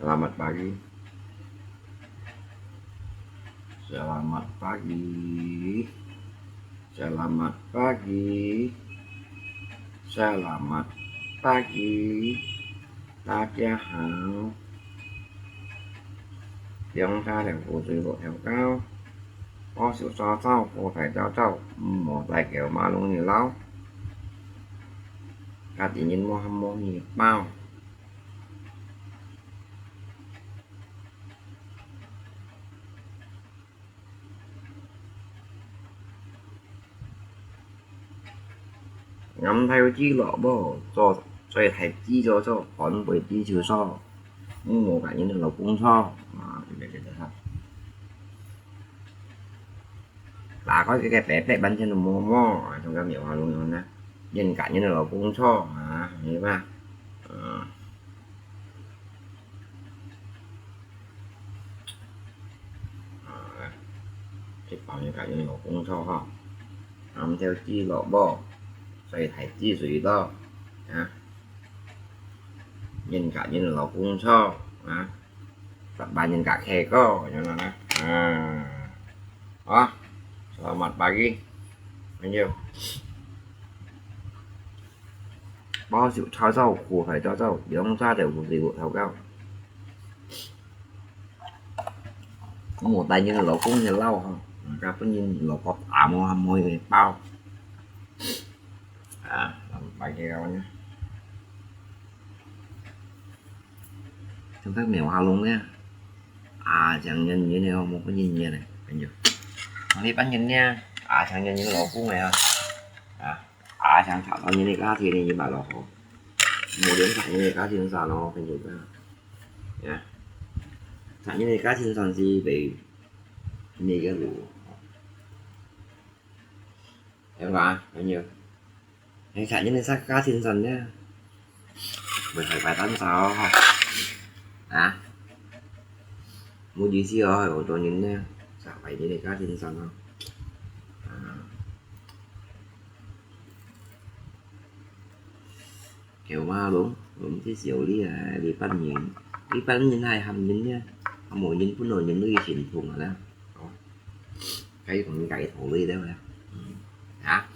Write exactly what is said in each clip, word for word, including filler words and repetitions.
Selamat pagi. Selamat pagi. Selamat pagi. Selamat pagi. 大家好。兩儕條褲，水六條溝。保守沙走，過大走走，毋好帶狗馬龍去撈。家己人無喊無去包。 醃豆豉蘿蔔，做，做大豉做做，乾杯豉就做，毋好甲人老公吵。啊，就係這個哈。打開這個白白，完全都無毛，啊，像個棉花龍樣呢，人甲人老公吵啊，明白吧？嗯。 啊，一包人甲人老公吵吼，醃豆豉蘿蔔，所以大豉水多，啊，人甲人老公吵，啊，十萬人甲客過，有無呢？啊，好，selamat pagi，朋友。 保守沙走，過大走走，兩儕條褲，水六條溝。毋好帶人老公去撈吼，人家分人老婆打無，無去包。啊，白个呢。像該棉花龍呢，啊，像人人呢，無分人呢，朋友。你分人呢，啊，像人人老公个啊，啊。 啊，像吵到人个家庭呢，你買落好。無人吵人个家庭算咯，跟你講。呀，吵人个家庭算是被那個路。有啊，朋友。哎，吵人个家，家庭算呢，袂害壞單手吼。啊？無意思哦，有多人呢，吵壞人个家庭算咯。啊。 狗馬龍，龍這小李啊，日本人，日本人還喊人呢，啊，無人本來人都已經痛啊啦，哦，該講人家个頭顱了啦，嗯，啊，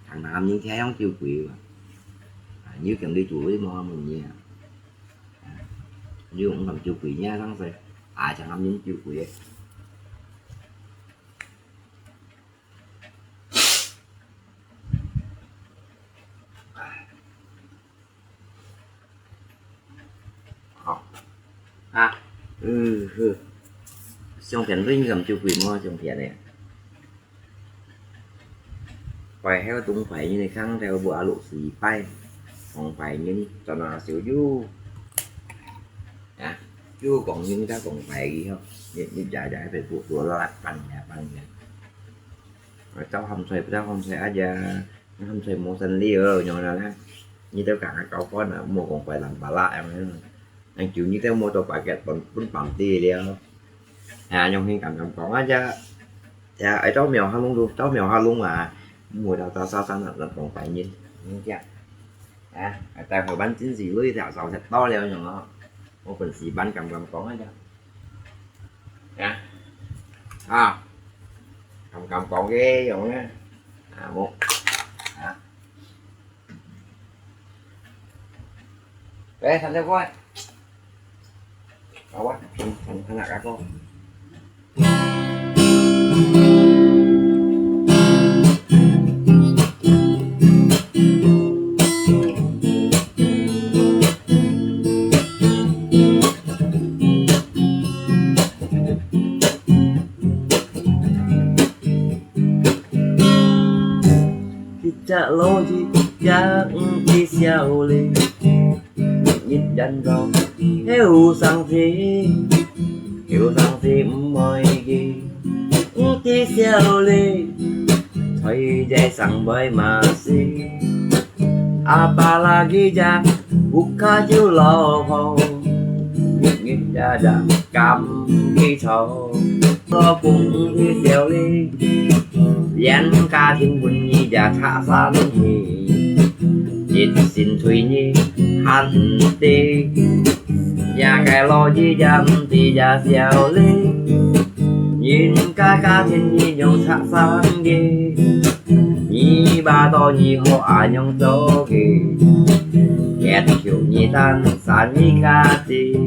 常常喊人聽向酒鬼啊，啊，你有見你做顱無喊人呢啊，啊，你有講酒鬼呢，當時，啊，常喊人酒鬼个。 好。啊，嗯，好。相片都應該就規模相片呢。擺喺東北人个腔頭，無阿六十一擺，東北人轉啊少有。啊，有講人家講華語吼，你，你假假被不，不，不，放下，放下。 啊，走鹹菜，走鹹菜啊，呀，鹹菜無生理哦，樣樣啦。你兜講啊，交關啊，莫講怪人巴拉樣樣。人叫你兜莫做白个，分，分放低了。啊，樣形敢敢講啊，呀，呀，愛到廟下弄都，到廟下弄啊，莫到到沙山啊，人講白人，你講。啊，啊，待會晚真是累了，燒食到了樣咯。我本事板敢敢講啊，呀。 呀，啊，敢敢講个樣呢，啊，無，啊，來，參加過來，好啊，參，參，參加過。 一隻老鼠，一隻小豬，人多，後生仔，後生仔毋愛佢，毋知少年，在這生活嘛是。阿爸拉佢隻，屋下有老婆，日日夜夜 敢去吵。老公去少年，連家庭分你也拆散去，一心對你還毋知，這个老弟也毋知這少年，人家家庭你又拆散去，你把到你好阿娘做个，結局你單 三日假期。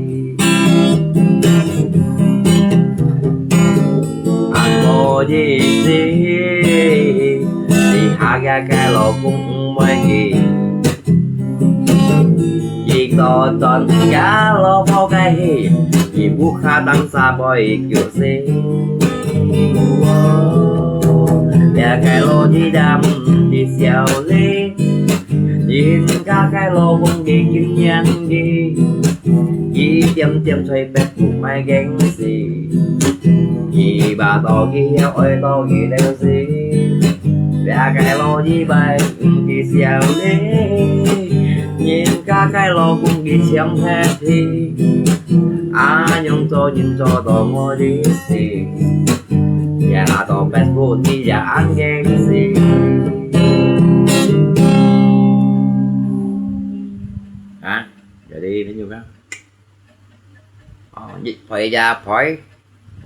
啊，無意思，你下个个老公毋會去。一到轉家老婆个去，你屋下當沙背就是。這个老弟也毋知少年， 人家个老公已經年紀，一點點在北部買經濟，一把刀佢要愛到佢了時，這个老一輩毋知少年，人家个老公已搶忒去，啊，樣做人做到我的心。 也到北部你也恁个事。啊，有啲朋友講，哦，一陪也陪，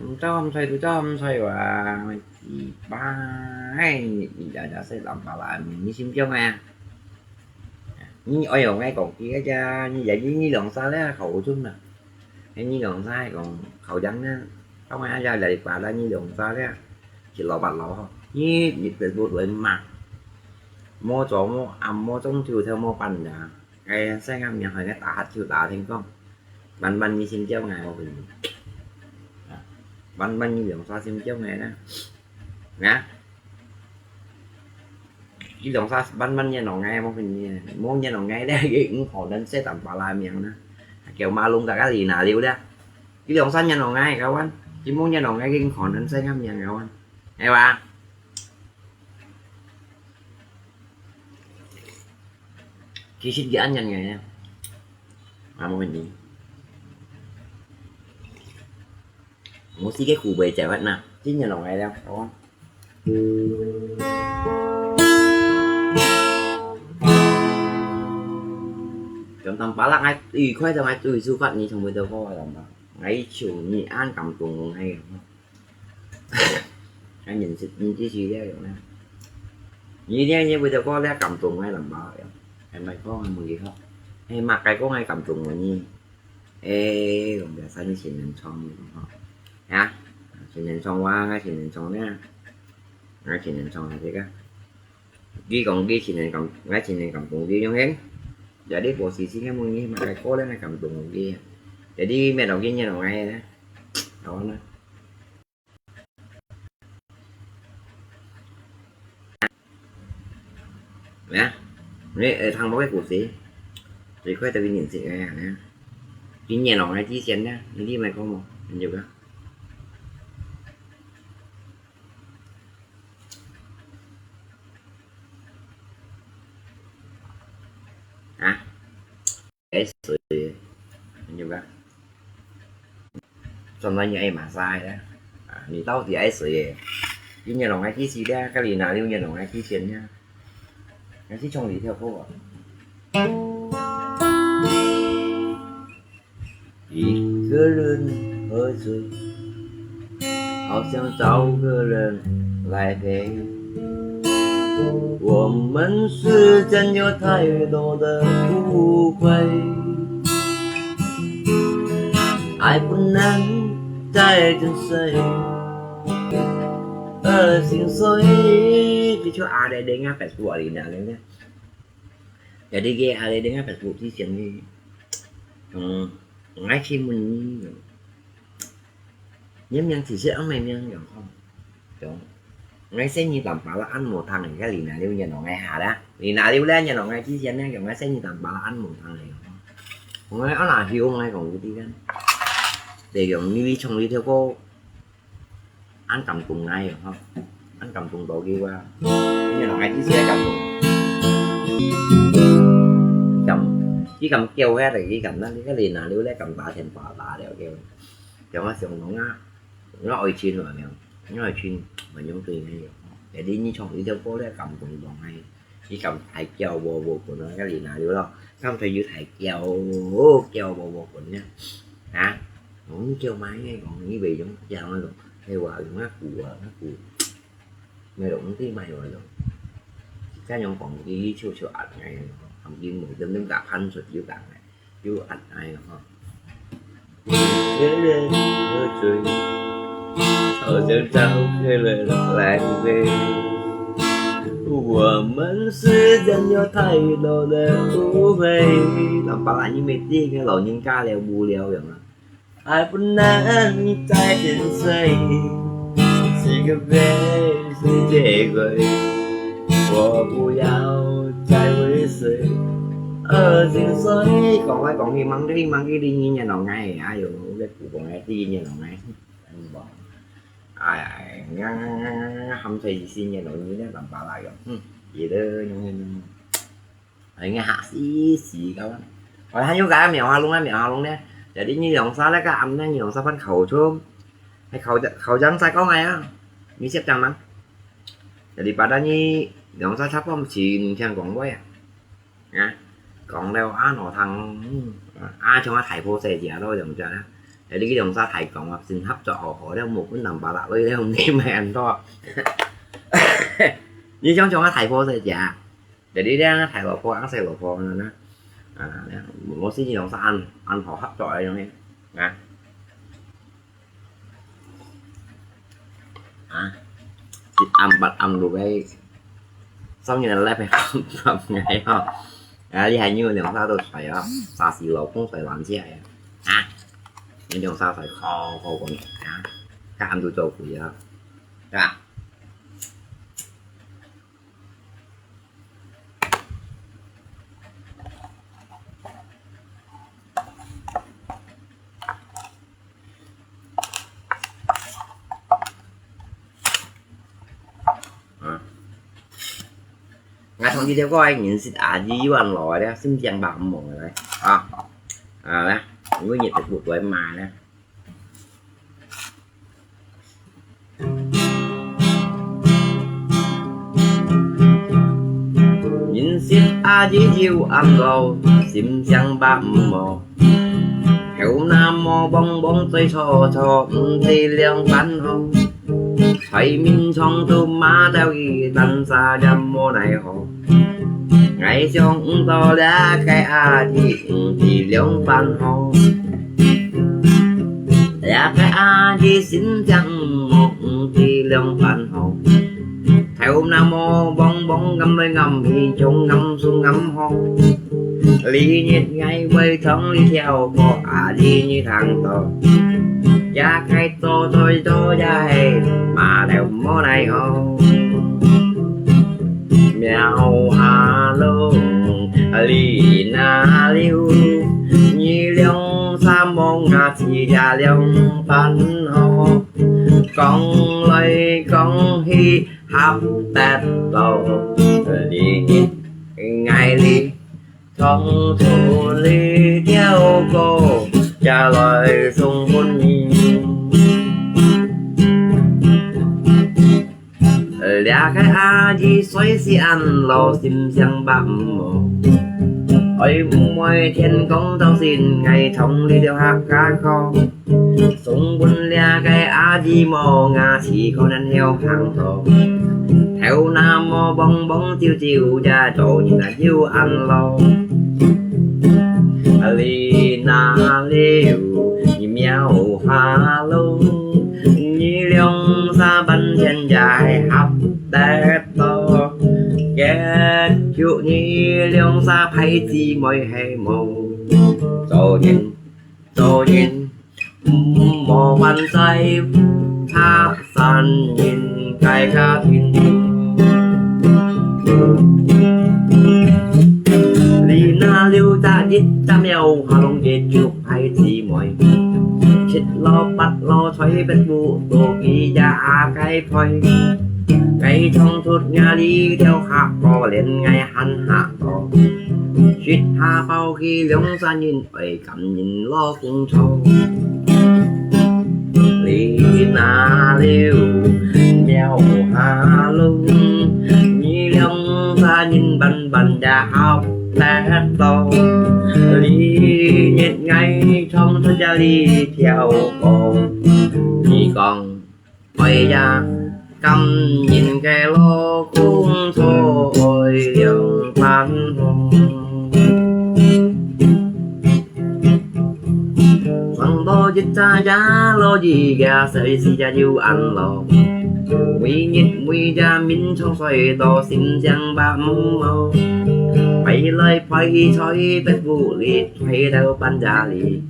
毋做毋使，毋做毋使話，一擺，你也也使諗法啦，你心中啊。你愛用个講佢个啫，你也你兩三咧，好中啦。 哎，你兩儕講口音呢，當然要來把咱你兩儕咧，一老八老吼。你你全部來罵，無做無暗無中秋頭無半夜，哎，細个面還个打哈欠打天光，慢慢你先叫𠊎，我跟你講，啊，慢慢你兩儕先叫𠊎啦，啊。 佢兩儕慢慢仰仰个，無分你，無仰仰个咧，佢毋可能食淡薄仔命啦。叫馬龍大家離那溜咧，佢兩儕仰仰个，kawan，佢無仰仰个，佢毋可能食个命，kawan，係吧？其實佢恁樣个，啊，無問題。 我自己顧袂著啊，那，真正弄來了，哦。Trong tâm pá lắc ai, ui, khoai trong ai, ui, su phát ni trong video có làm sao? Ai chủ ni an cảm động luôn hay không? Ai nhận sự ni chỉ suy đeo được nè. Ni đeo như video có lẽ cảm động ai làm bảo. Em mày có mười gì không? Hay mà cái có ai cảm động mà ni. Ê, lòng biasa như xin nền trong như không? Hả? Xin nền trong qua, ngay xin nền trong nha. Ngay xin nền trong là thế cả. Ghi còn ghi xin nền cảm, ngay xin nền cảm động ghi nhung hên. Jadi posisi cái mùi mà cái cô lên là cảm động ghi. Jadi mẹ đọc ghi như là ngay đó. Đó nè. Nè, nè, ê, thằng bố cái củ xí. Thì khoe tao cái nhìn xịn cái này nè. Cái nhìn nó ngay tí xíu nè, nó đi mày có một, mình chụp đó. Hả? Cái xì, mình chụp đó. Trong đó như ai mà sai đó. À, 你到底愛誰耶？你nhận懂愛幾時的？該你哪裡有nhận懂愛幾錢呢？還是從你跳過啊？一个人喝醉，好想找个人来陪。我们之间有太多的误会，爱不能再跟随，而心碎。Cucu ada dengar Facebook ada dengar. Jadi ke ada dengar Facebook tu siang ni. Hmm, ngai sih mun ni. Ngiam ngiam chỉ sẽ ăn mày miếng nhỏng không? Đúng. Ngai sẽ như tạm bảo là ăn một thằng này, cái lì nà liu nhận nó ngai hà đó. Lì nà liu lẽ nhận nó ngai chỉ sẽ nè, ngai sẽ như tạm bảo là ăn một thằng này nhỏng không? 𠊎安那曉，𠊎講佢知个。就用你唱這條歌，恁感動𠊎哦，吼，恁感動到佢哇。你人家意思係感動。佢敢，佢敢叫遐个，佢敢，那你个人哪裡有咧敢打天打打了叫？叫我想講啊，我愛情來了，我愛情，我用對你，jadi你唱這條歌咧感動到𠊎。 你敢大叫嗚嗚滾啊？該你哪有咯？敢在有大叫哦，叫嗚嗚滾呀？啊？講你叫麼个？講你袂用，叫那種，哎，我用那鼓啊，那鼓，沒有，我對買那種。這樣講，你笑笑啊，哎，含金無，真正打翻出有講个。 有恁樣吼。一个人喝醉，好像找个人来陪。我们之间有太多的误会。Nampak你每天个老人家了無聊个嘛？还不能再沉睡，是个悲是结尾，我不要再为谁而心碎。講來講去，吂个哩吂个哩，你念到𠊎，哎喲，這古講个，你念到𠊎，嗯，無。哎呀，喊出意思念到你呢，nampak啦，嗯，覺得，嗯。 哎，應該嚇死死个。我還有个苗下弄啊，苗下弄呢。Jadi你兩儕那个暗呢，你兩儕分口中，還口口中再講哎啊，你識講嗎？Jadi pada你兩儕差不多前聽講話啊，啊，講了啊，我聽，啊，像啊大婆細姐咯，兩隻啊。Jadi佢兩儕大講啊，先合作好好了，無分人巴拉落了，你咪恁多。你想像啊大婆細姐啊？ Jadi咧，大老婆、細老婆恁樣啦。啊，無事你用啥安安好合作个樣呢？啊？啊？一暗八暗六个，三日來陪暗八个吼。啊，你還有兩三都睡啊，三四老公睡晚些啊。啊？你兩三睡好好講啊，干都做鬼啊，啊？ 啊，𠊎同你條歌个人識啊，一萬來咧，心情百五毛來啊，啊咧，每日都不斷買咧。 人生啊，只有暗路，心情百五毛。頭那毛蹦蹦，嘴錯錯，毋知兩半好。財面上都馬到一單，啥也無奈何。 𠊎想毋到這个阿弟毋知兩半好，這个阿弟心情毋好，毋知兩半好。頭那毛蹦蹦，暗來暗去，像暗樹暗河。這日𠊎會唱這條歌，阿弟你聽到，這个做對做也係，馬到無奈何。 苗下龍，你那溜，你兩儕望啊，自家兩半好。講來講去，合得到，你𠊎你，唱出這條歌，也來送分你。 這个阿弟雖是恁老，心性百五毛，愛毋愛天公造神，𠊎同你條客家講，送分這个阿弟無，牙齒可能要行到，頭那毛蹦蹦，朝朝也做人啊要恁老。你那溜，你苗下龍， 你兩儕半天也係合得到，結局你兩儕歹姊妹係無。做人，做人，毋好還債，拆散人个家庭。你那溜達一隻廟下弄一族排姊妹，七老八老在別屋都佢也阿該陪。該唱出雅里條客，可憐𠊎還下多，食下飽佢兩儕人，愛感恩老公坐。你那了廟下弄，你兩儕人慢慢也好。 得到。你日𠊎唱出這裡條歌，你講：「哎呀，感恩个老公坐愛兩班紅。」 上到一隻也老一个，細時也有恁老。每日每夜眠床睡到心情白茫茫，飛來飛去在別屋裡，飛到半夜裡。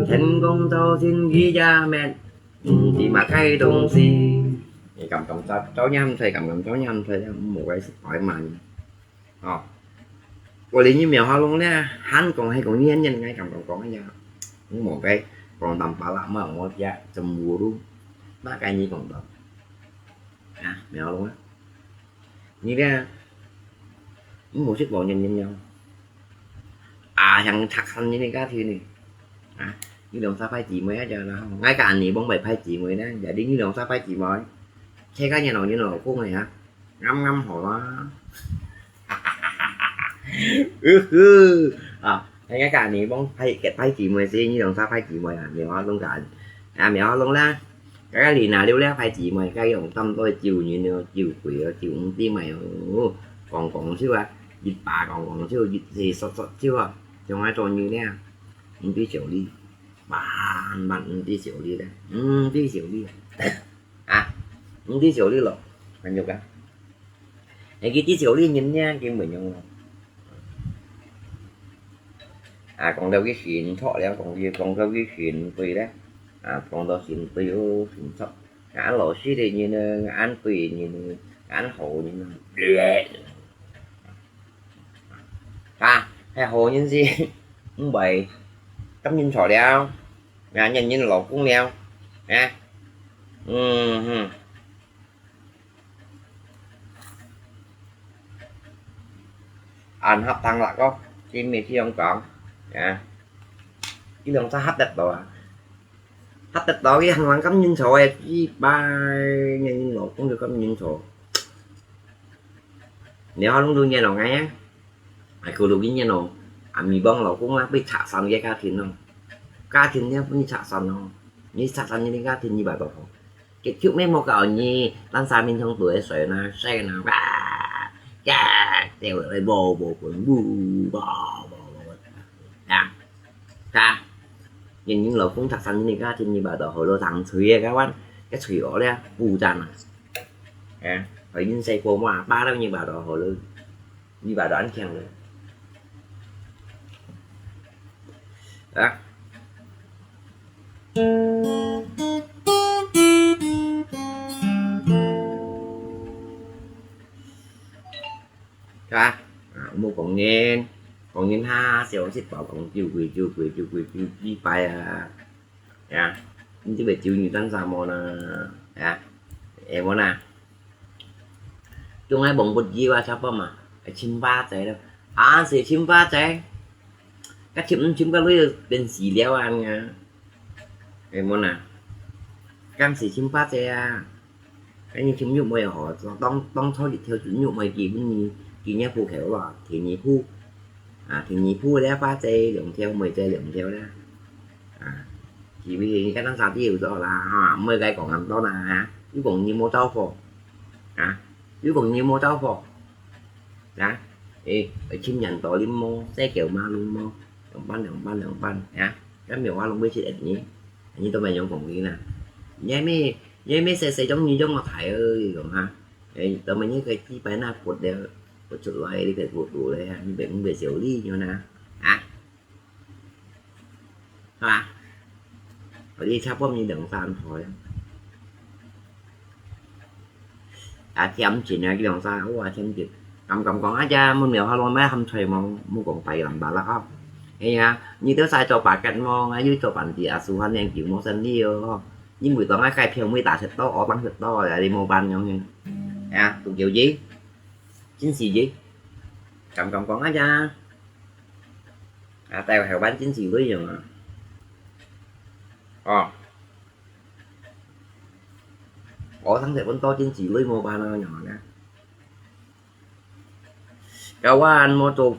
天光朝晨佢也寐，毋知麼个東西。你敢敢做，做人毋使，敢敢做人毋使，毋好个失敗嘛。 哦，𠊎這人廟下弄咧，還講係講年年，𠊎敢講講呀，毋好个，講淡巴拉嘛，我這真無路，麼个你講到？啊，廟下弄啊，你咧，毋好識講年年了。啊，像拆散你个家庭呢，啊，你兩儕排姊妹啊，就啦，𠊎个恁呢幫排排姊妹呢，jadi你兩儕排姊妹，這个年老年老公个啊， 啱啱好啦。呃呵，啊，該个你幫排，排姊妹先，你兩儕排姊妹啊，廟下弄个。啊，廟下弄啦。該个你那了了排姊妹，該用當多酒人哦，酒鬼哦，酒毋知咩哦，講講笑啊，一把講講笑，一時說說笑啊，像愛做你呢，毋知笑你，萬萬毋知笑你咧，毋知笑你。 啊，毋知笑你咯，還有个。你佢知笑你人呢，佢毋會用咯。啊，講到佢心錯了，講佢，講到佢心對咧，啊，講到心對哦，心錯。啊，老實个人呢，啊，對个人呢，啊，好人呢。 啊，係好人是毋會感恩錯了，啊，年年老公了，啊，嗯哼，恁合聽啦个，真係恁樣講，啊，佢兩儕合得到啊。 合得到个，還還感恩錯个，一擺年年老公就感恩錯。你好，弄到年老个啊，啊，過六年咯，啊，你幫老公啊，被拆散个家庭咯，家庭呢，被拆散咯，你拆散你个家庭，你把到好，結局咩無搞你，咱三明通都會睡呢，睡呢，哇，呀，對不對？無無滾，無無無無，啊。 啊，年年老公拆散你个家庭，你把到好多當吹个，該碗，該吹我咧，不讚啊。啊，害人細個嘛，巴了你把到好了，你把到安強了。啊。 係吧？啊，莫講人，講人哈，小食包講酒鬼，酒鬼，酒鬼，酒幾擺啊！呀，你這個酒你當啥麼呢？呀，會無啦？中愛忘不記啊，差不多嘛，會尋花姐了。啊，係尋花姐，該尋毋尋个女變死了啊！會無啦？敢係尋花姐啊？ 該你尋玉妹好，當，當初一條玉妹寄分你，寄若鋪頭咯，第二鋪，啊，第二鋪咧，花姐兩條，妹姐兩條啦，啊，係毋係？該當三條有做啦，哈，毋好該講恁多啦，哈，又講你無到貨，啊，又講你無到貨，啊，誒，尋人多你無，細狗馬路無，兩班兩班兩班，啊，該廟下弄會食你，你都無用講你啦，你還沒 因為細細種你種个大个，你講哈，誒，到尾你个雞排那骨了，骨出來，你个骨頭了，你別，你別笑你，你看啊，啊，係吧？我這差不多你兩三台，啊，添錢啊，兩三，哇，添錢，敢敢講啊，這門口下落買鹹菜無？莫講白蘭白啦吼。係啊，你兜儕做巴結無？𠊎又做飯店啊，煮飯店就無生理哦。你每當𠊎該票尾打食到，我當食到啊，你無辦樣呢？係啊，都叫佢，真是佢，敢敢講啊呀！啊，帶後班真是佢樣啊！哦，我當食飯到真是佢無辦啊樣啊！ 該𠊎無做，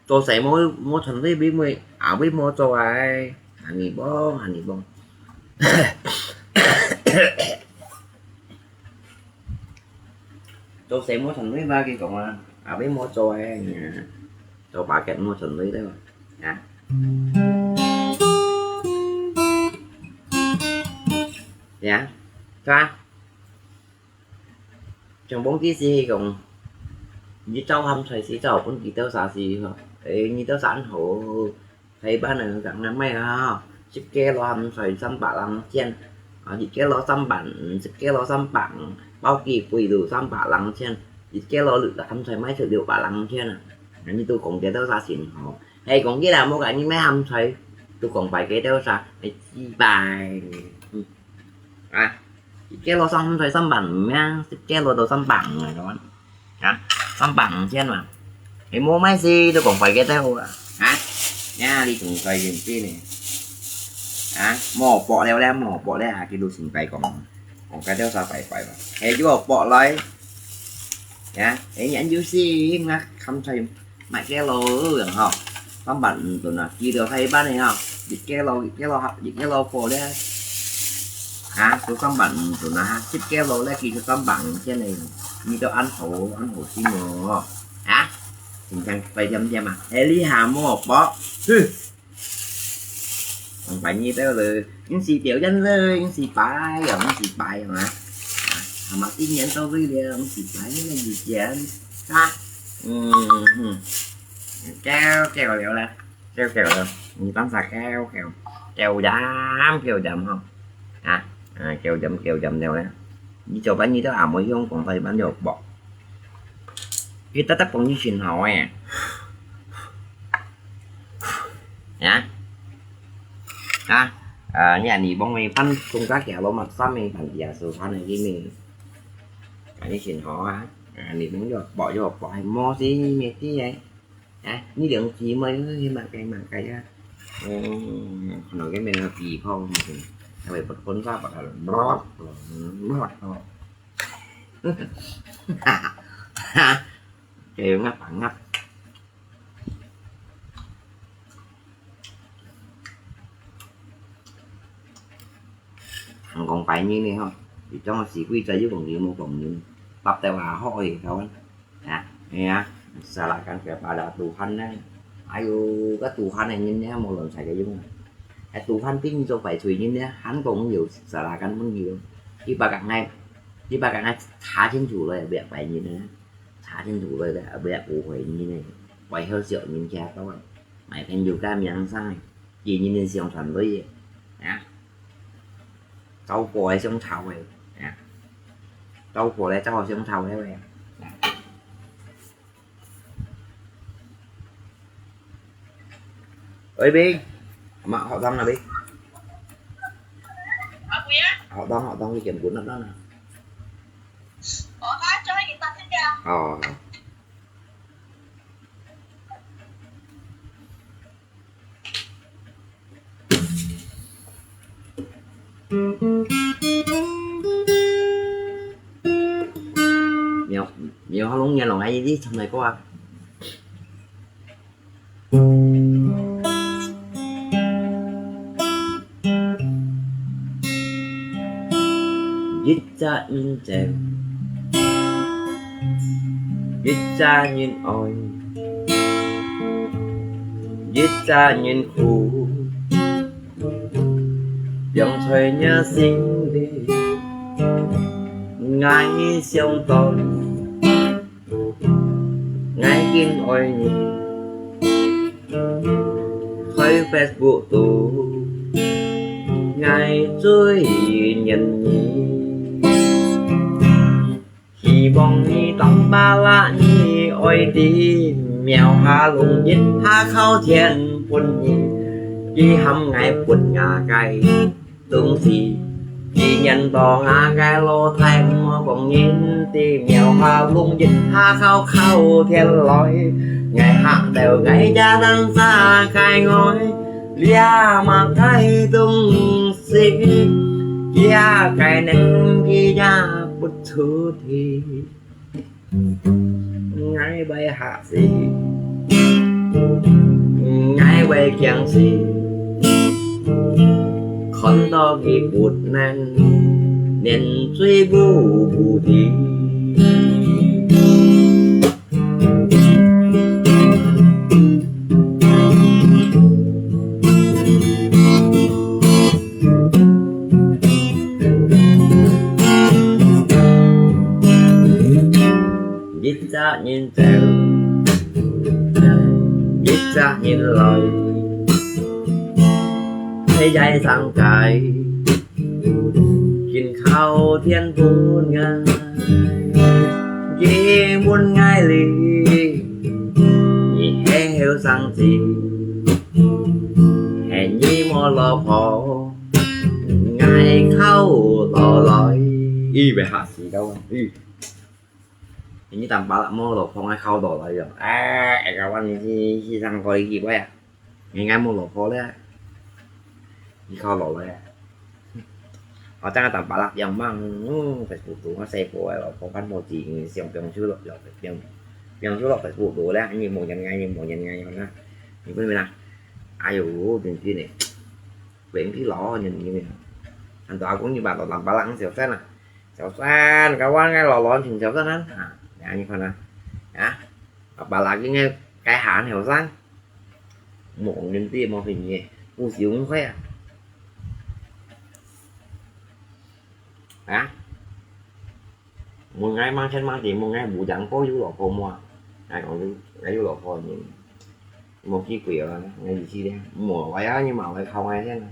做事無，無賺鐳，尾尾，啊，尾無做啊，恁呢講，恁呢講。做事無賺鐳嘛，佢講啊，啊，尾無做啊，做巴結無賺鐳對無？啊？呀，是吧？ 像往時係講，你做鹹菜時做分佢兜儕食吼，誒，你兜儕好，一般人講个咩啊，十kg鹹菜三百零錢，啊，一kg三百五，十kg三百五，包幾貴都三百零錢，一kg鹹菜賣出六百零錢啊，你都講佢兜儕先好，係講佢啦，無講你賣鹹菜，都講拜佢兜儕，係幾拜，嗯。 啊，一kg鹹菜三百五啊，十kg都三百五啊，講啊，三百五錢嘛，你無賣死都講壞个豆啊，啊，呀，你仲在認真呢，啊，無薄了咧，無薄咧，啊，佢都先白講，講个豆啥壞壞嘛，係有薄來，呀，係人有事，那鹹菜 賣kilo吼，三百五ton啊，佢兜係一般个吼，一kilo，一kilo，一kilo貨咧，啊，都三百五ton啊，十kilo咧，佢就三百五錢个，你都恁好，恁好心哦，啊，真正快點點啊，哎，你還無薄，哼。 講白你兜了，你是表演了，你是擺哦，你是擺哦啊。啊，嘛今年到位了，你是擺那個以前啊。嗯哼，夠夠了啦，夠夠了，你當啥夠夠，夠飲夠飲吼，啊，啊，夠飲夠飲了啦。你做擺你兜也無用講台灣有薄。 佢得得講你信號誒。啊？啊？啊，你你幫你搬中間行路嘛，上面搬地下室搬的裡面。啊，你信號啊？啊，你們有薄有薄，還摸死你的誒。啊，你兩姊妹，你嘛該嘛該啊。嗯，可能cái mình là kỳ phong, phải bật con ra bật là bọt, bọt, bọt. Kêu ngáp à ngáp. Hẳn còn phải như này không? Thì trong là sĩ quy cho với còn nhiều một còn nhiều. Tập tại là họ thì thôi. Hả? Nè, xà là căn cứ bà đã tù hẳn đấy. Ai ư, cái tù hẳn này nhìn nhé, một lần xài cái giống này. Cái tù hẳn tính cho phải tùy nhìn nhé, hẳn còn nhiều xà là căn cũng nhiều. Chứ bà cặp này, chứ bà cặp này thả chính chủ rồi, việc phải nhìn nữa. Thả chính chủ rồi đấy, việc của phải nhìn này. Phải hơi rượu nhìn kia các bạn. Mày phải nhiều cái miếng sang này. Chỉ nhìn lên siêu thần với gì. Hả? Cháu của ấy siêu thảo ấy. Hả? Cháu của ấy cháu siêu thảo đấy. Hả? Ơi Bi, mà họ đăng là Bi. Họ đăng, họ đăng cái chuyện của nó đó nè. Ờ. Nhiều, nhiều hơn luôn nha, lòng ai đi trong này có à. Ít cha in chèm, ít cha nhìn oi, ít cha nhìn khu. Yang thoi nya sing đi, ngai xiong ton, ngai kin oi ni. Thoi Facebook tu, ngai chui nyen ni. Hy vọng你當巴拉你愛知，廟下龍日下靠天。分你，佢喊𠊎分𠊎个東西。佢念到𠊎个老弟，莫講人知，廟下弄一下敲敲天來。𠊎嚇到𠊎家人撒開外，這麼个東西，這个年紀也不出去。 𠊎會嚇死，𠊎會驚死，看到佢不能，連嘴不不提。一隻人走，一隻人來，在街上街，緊敲電分𠊎，佢問𠊎哩，你係後生仔，係你無老婆，𠊎敲落來。咦，會嚇死到啊！咦，你當巴拉無老婆，𠊎敲落來哦。哎，哎，𠊎問你，你，你上過一句話啊？你應該無老婆咧，你敲落來啊？我正當巴拉樣樣，嗯，Facebook度，我細個个老婆看無錢，想放手落，放，放手落Facebook度咧，你無人愛，你無人愛，你看啊，你看咩啦？哎喲，真係呢。 Quên cái lọ nhìn như này. Anh tao cũng như bà tao làm bà lăng xẻo sen à. Xẻo sen, cái quán cái lọ lọ chừng xẻo sen á. À, dạ như con à. Hả? Bà là cái nghe cái hán hiểu sang. Một nghìn tiền một hình gì. U xíu cũng khỏe à. Hả? Mun ngai mang chen mang ti, mun ngai bu jang po yu lo po mua. Ngai kong yu, ngai yu lo po ni. Mo ki kui a, ngai yu chi de. Mo wai a ni ma wai khao ngai chen.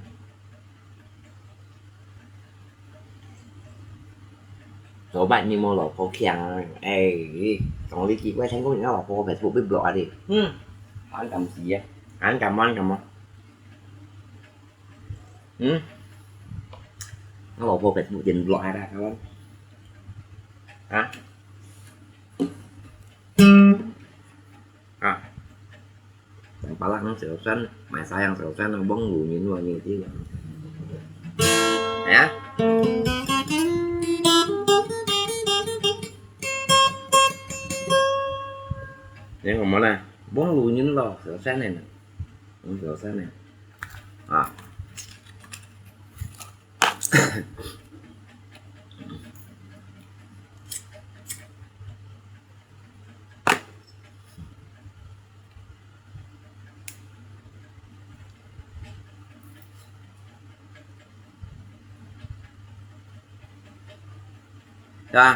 Số bạn ni mo lo po kiang. Ê, tong li ki wai chen kong ni lo po Facebook bi block a di. Hmm. An kam si a. An kam an kam a. Hmm? Nó bảo vô Facebook tiền loại ra các bạn. Hả? À. Bạn bảo là nó sẽ sẵn, mày sai ăn sẽ sẵn, nó bóng lù nhìn vào nhiều tí. Hả? Nên còn món này, bóng lù nhìn lò sẽ sẵn này nè. Bóng lù sẽ sẵn này. À. Rồi.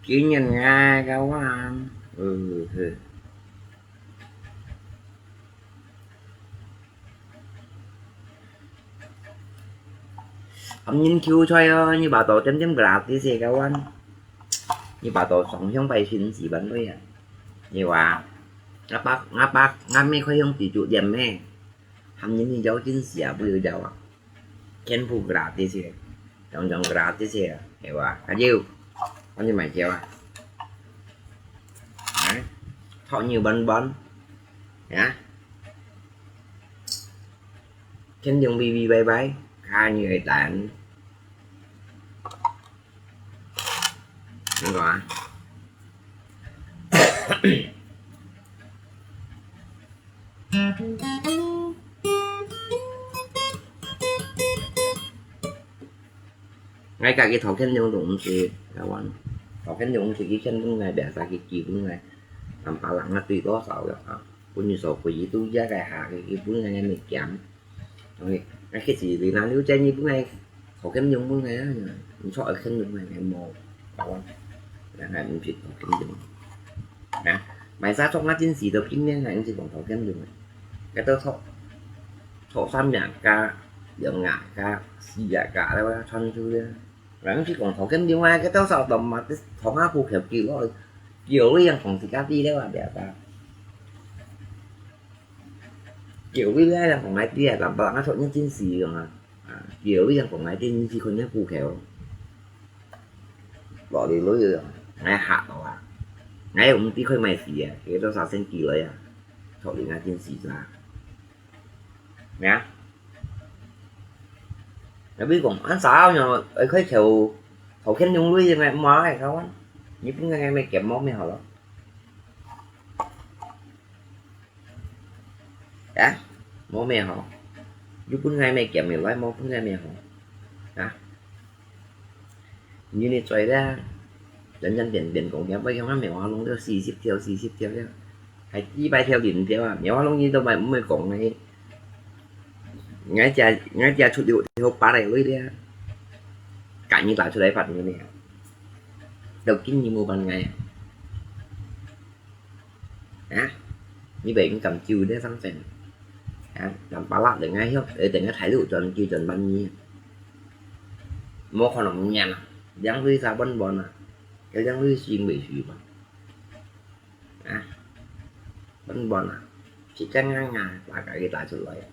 Kỹ nhân Nga các bạn. Ừ, ừ. Hâm nhân Q thôi ơ, như bà tổ chấm chấm gratis các bạn. Như bà tổ sống trong bài xin gì bạn bây giờ. Như bà, ngáp bác, ngáp bác, ngáp mấy khối hông tỷ trụ điểm mê. Hâm nhân như dấu chính xỉa bây giờ dấu à. Khen phu gratis e. Chong chong gratis e. Hewa. Ka jiu. Kon ni mai jiu a. Hả? Thọ nhiều bánh bánh. Hả? Khen dùng bi bi bay bay. Ka nhiều ai tán. Đúng rồi. Ngay cả cái thói quen dùng cũng không xì, các bạn. Thói quen dùng thì cái chân cũng này, để ra cái kỳ cũng này. Làm phá lặng là tùy có sao được hả? Cũng như sau cái gì tôi giá cái hạ cái, cái cũng này mình kém. Rồi, cái cái gì thì nó nếu trên như cũng này, thói quen dùng cũng này á, mình chọn ở khen dùng này, cái màu. Các bạn. Là này mình chỉ thói quen dùng. Nè,買衫著啊，真係都今年係毋係講頭先用个，該都著，著三日假，兩日假，四日假咧，穿出咧。人去講頭跟另外个多少多嘛，同阿婆口幾多，幾多樣講自家知了啊，不要吧。幾多樣講來知啊，但不然啊，昨日真是用啊，啊，幾多樣講來知，你去看那户口，落里落里，哎，嚇到啊，哎，我們地區買死啊，幾多少先幾來啊，昨日啊，真是啦。 咩啊？Tapi講，恁少樣，愛開口，頭天用鐳个咩，毋好个，kawan。日本个咩，夾毛咩好咯。啊？毛咩好？日本个咩夾毛來，日本个咩好？啊？ 你呢，嘴咧，整整變變講，也不用啊，苗啊，弄到四十條，四十條了，還幾百條零條啊，苗啊，弄你都買，毋會講呢。𠊎家，𠊎家出六條八个位咧，趕緊打出來發你呢。到今日無辦法啊。 啊，你袂用感受咧，上陣。啊，南巴拉等下曉，呃，等下大陸轉，就轉萬二。無可能毋贏啊，兩隊差分分啊，這兩隊輸袂輸嘛？啊，分分啊，時間硬硬，大家去打出來啊。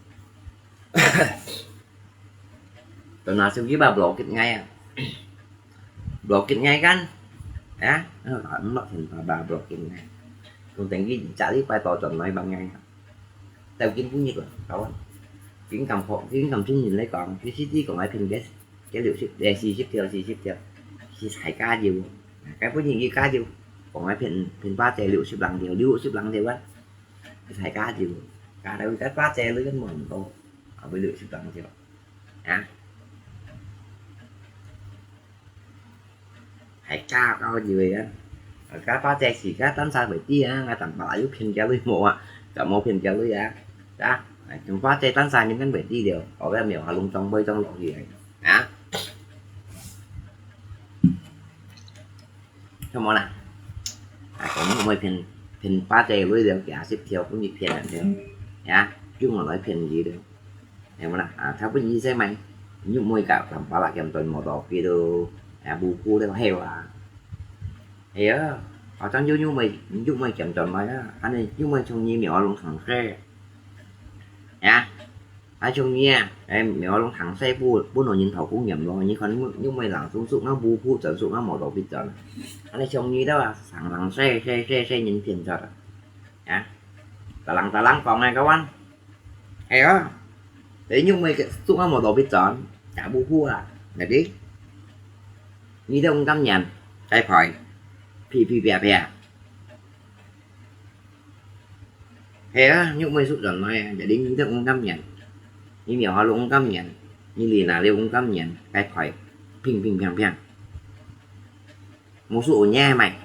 Tuna手機吧，block it ngai啊。Block it ngai kan? Ya, eh, block it ngai. Kung tengki cari pa to chọn nói bằng ngai. Tao kin bunyi ko, kawan. Kin kam kho, kin kam chun nhìn lấy con, cái city của máy phim cái, cái liệu ship, để si ship theo, si ship theo. Si sai cá diu. Cái bunyi gì cá diu. Của máy phim, phim ba chạy liệu ship lăng theo, liệu ship lăng theo á. Cái sai cá diu. Cá đâu cái ba chạy lưới cái mòn to. Ở bên liệu ship lăng theo. Hả? Hãy cao cao gì vậy á? Cá bá che xì cá tán xa vậy tí á, ngay tầm bả giúp phiền kia lui mộ á. Cả mộ phiền kia lui á. Đó, chúng bá che tán xa những cái vậy tí đều. Ở cái miệng họ lung trong bơi trong lộn gì vậy? Hả? Cho món nào? À, cũng mới phiền, phiền bá che lui đều, kia xếp theo cũng như phiền là theo. Hả? Chứ mà nói phiền gì đâu. Em mana, ah, tapi ni saya mai. Nyu mui ka lam pala kiam ton motor kitu. Ya, buku le hewa. Iya. Atang nyu nyu mai, nyu mai kiam ton mai ya. Ane nyu mai chung ni mi orang thang khe. Ya. Ai chung ni ya. Em, mi orang thang sai bu, bu no nyin thau kung yam lo. Ni kan nyu mai lang sung sung na buku, chân sung na motor bit chân. Ane chung ni da, sang lang sai, sai, sai, sai nyin pian chân. Ya. Talang, talang, kong ngai kawan. Hay á, thế nhưng mà cái xúc ăn một đồ bít chón, chả bu hua, nè đi. Ni dong cắm nhàn, cái phải, phi phi bè bè. Hay á, nhưng mà xúc chón nói, jadi ni dong cắm nhàn. Ni miệng hoa lông cắm nhàn, ni lì nà liêu cắm nhàn, cái phải, ping ping piang piang. Một số nhẹ mày.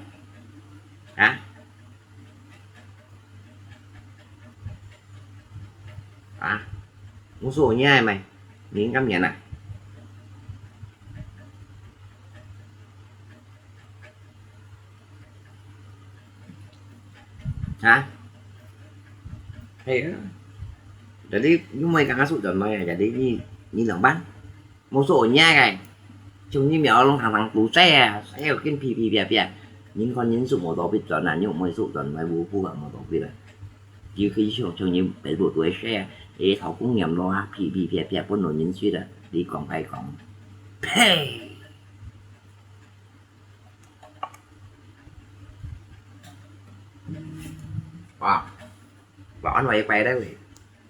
Hả? Hả? Một số nhẹ mày. Miếng cắm nhẹ nè. Hả? Hay á. Jadi, nhưng mà cái số chọn mày, jadi ni, ni lòng bán. Một số nhẹ cái. Chúng ni miao long thẳng thẳng tú xe à, xe ở kinh phi phi bia bia. Những con những số một đó biết chọn là những mấy số chọn mày bu bu một đó biết là. Chỉ khi chúng chúng những bảy bộ tuổi xe, ê thảo cũng nhầm lo, phi phi bia bia bốn nồi những suy là đi còn phải còn. Hey! Wow. Bảo ăn mày quay đấy.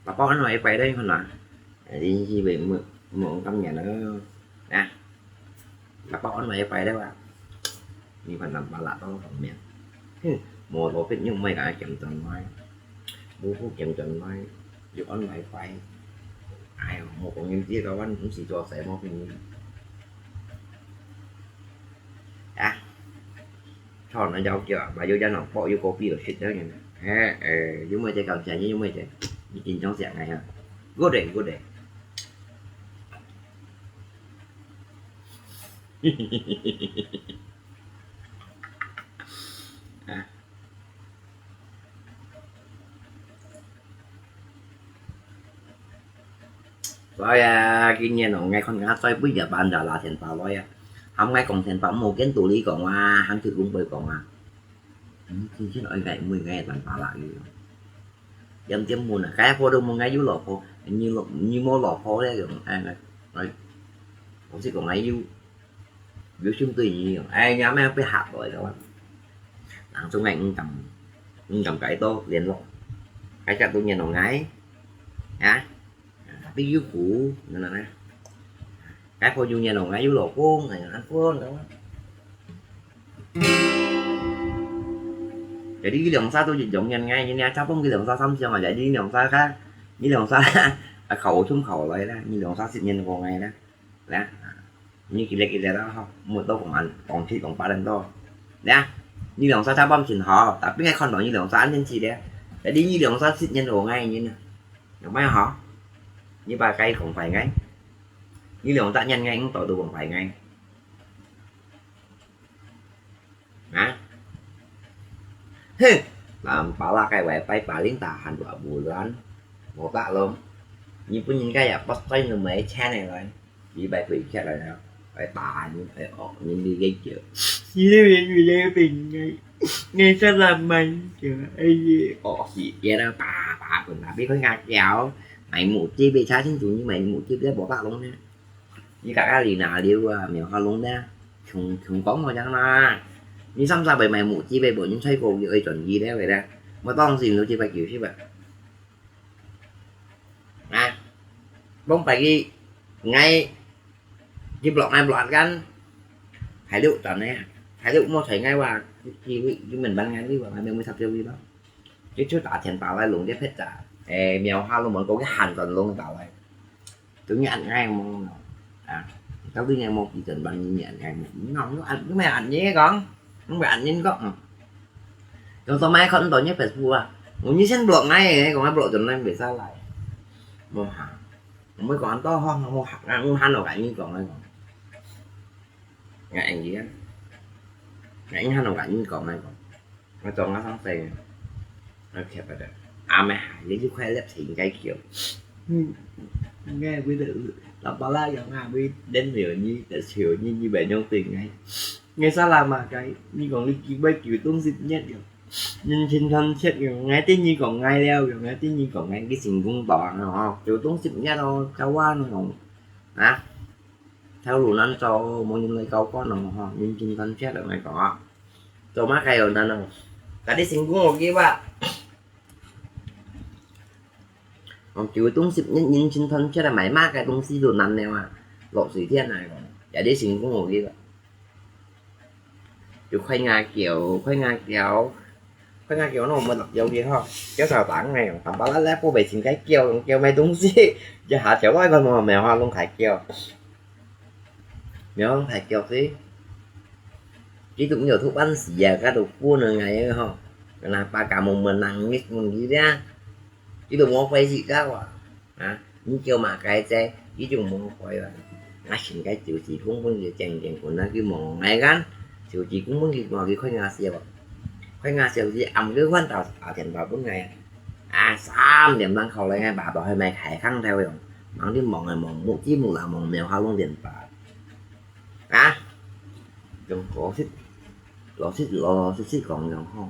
Bà con ăn mày quay đấy con à. Đi gì về mượn mượn cắm nhà nó. Nè. Bà con ăn mày quay đấy bà. Đi phần làm bà lạ tao còn miệng. Mua đồ phết nhưng mày cả kiểm tra nói. Mua thuốc kiểm tra nói. Dù ăn mày quay. Ai mua con những chiếc đó ăn cũng chỉ cho xe mua cái gì. À. Chọn nó giao kiểu mà vô gia nó bỏ vô copy ở shit đó nhỉ. Hè, ờ, vô mày chơi cảm nhận như mày chơi. Như chính trong dạng này hả? Good day, good day. À. Rồi à, kinh nghiệm nó nghe con ngã xoay bây giờ bạn đã là thiện tạo rồi à. 含𠊎講電話無見道理講啊，行去公會講啊。嗯，真正愛𠊎妹𠊎當巴拉个。點點問啊，該貨都問𠊎有老婆，你老你無老婆咧？講，哎，哎，我是講𠊎有有心對你用，哎，你阿妹被嚇到个。人中間毋敢毋敢改到聯絡，該隻都聯絡𠊎啊。 比如講，恁樣呢，該個有人咯，𠊎有老公，哎呀，恁樣咯。Jadi兩儕都一樣人，𠊎人家差分佢兩儕三相啊，jadi兩儕个，你兩儕啊，考中考來啦，你兩儕十年過來啦，啦。 你幾日幾日啦，吼，每到講恁講起講八點多，呀，你兩儕差半盡好，tapi𠊎看到你兩儕恁樣子咧，jadi你兩儕十年無愛人啊，有無好？你把該講壞𠊎，你兩儕年𠊎，你到都講壞𠊎，啊？ Heh, lampa lakay wifi paling tahan dua bulan. Botak lo. Ni pun ni kaya pas tay no mai channel lai. Di bai kui khat lai. Ai ta ni ai ok ni di gai kyo. Ni ni ni ni ni pin ngai. Ngai sa la mai kyo. Ai ye. Ok si ye la pa pa pun tapi koi ngak yao. Mai mu ti bi cha chin tu ni mai mu ti bi botak lo ni. 你家家裡哪裡啊，苗下弄呢？窮窮講我講啦，你三十歲買母雞俾無人吹過，佢愛轉移咧，為咧，我當時都只百九十啊。啊，講白佢，𠊎，佢block𠊎block kan，還有轉呢，還有莫吹𠊎話，佢佢佢問問𠊎，你話𠊎沒有插手佢咯。佢就打電話來弄這撇咋，誒，苗下弄無，講佢喊轉弄打來。 Tui nyan ngai mo. Ah, tapi ngai mo kita ban nyan ngai mo. Nong lu an lu mai an ye kong. Nong mai an yin kong. Kong to mai kon to nye Facebook ah. Mo nyi sen block ngai, kong ngai block jon nai bisa lai. Mo ha. Mo kong an to ho, mo ha, ngai mo han lo kai nyi kong ngai kong. Ngai ang ye. Ngai han lo kai nyi kong ngai kong. Ngai tong ngai sang se. Ngai khep pada. Ame ha, ye ju khwai lep sing kai kio. Ngai wi de, la pala yang ngai wi den liu ni, de siu ni, ni bai nyong ting ngai. Ngai sa la ma kai, ni kong li ki bai kiu tung sip nyet yo. Nhân sinh thân chết yo, ngai tin ni kong ngai leo yo, ngai tin ni kong ngai ki sing kung tong ho. Kiu tung sip nyet lo, kawan ho. Ha? Theo lu nan cho mo nhân lai kau kon ho, nhân sinh thân chết lo ngai kong. Cho má khay ôn nan. Ka đi sing kung ho ki wa. Ong kiu tung sip nhân nhân sinh thân chết là mãi má cái tung si lu nan nè wa. Lộc sĩ thiên này. Ya đi sing kung ho ki wa. Kiu khoai nga kiu, khoai nga kiu. Khoai nga kiu nó mới lộc dấu gì ho. Kéo sao tảng này, tảng bá lá lá bố bày xin cái kiu, kiu mấy tung si. Ya hả chéo lai con mò mèo ho lông khai kiu. Mèo lông khai kiu si. Kí tụi nhiều thuốc bắn xì ya, các tụi phun ở ngày ấy ho. Là ba cả một mình nặng nhất mình đi ra. Kí tụi mò quay gì các wa. Ha, ni kiu ma kai che, i chung mo koi wa. Nga shin kai chiu chi kung pun ye cheng cheng kun na ki mo ngai kan. Chiu chi kung pun ki mo ki khoi nga siu. Khoi nga siu chi am ki huan tao a tian tao pun ngai. A, sam liam lang khao lai ngai ba tao hai mai khai khang theo yong. Mang di mong ngai mong mu chi mu la mong mèo ha lung lian ba. Ha? Yong ko sit. Lo sit lo sit sit kong yong ho.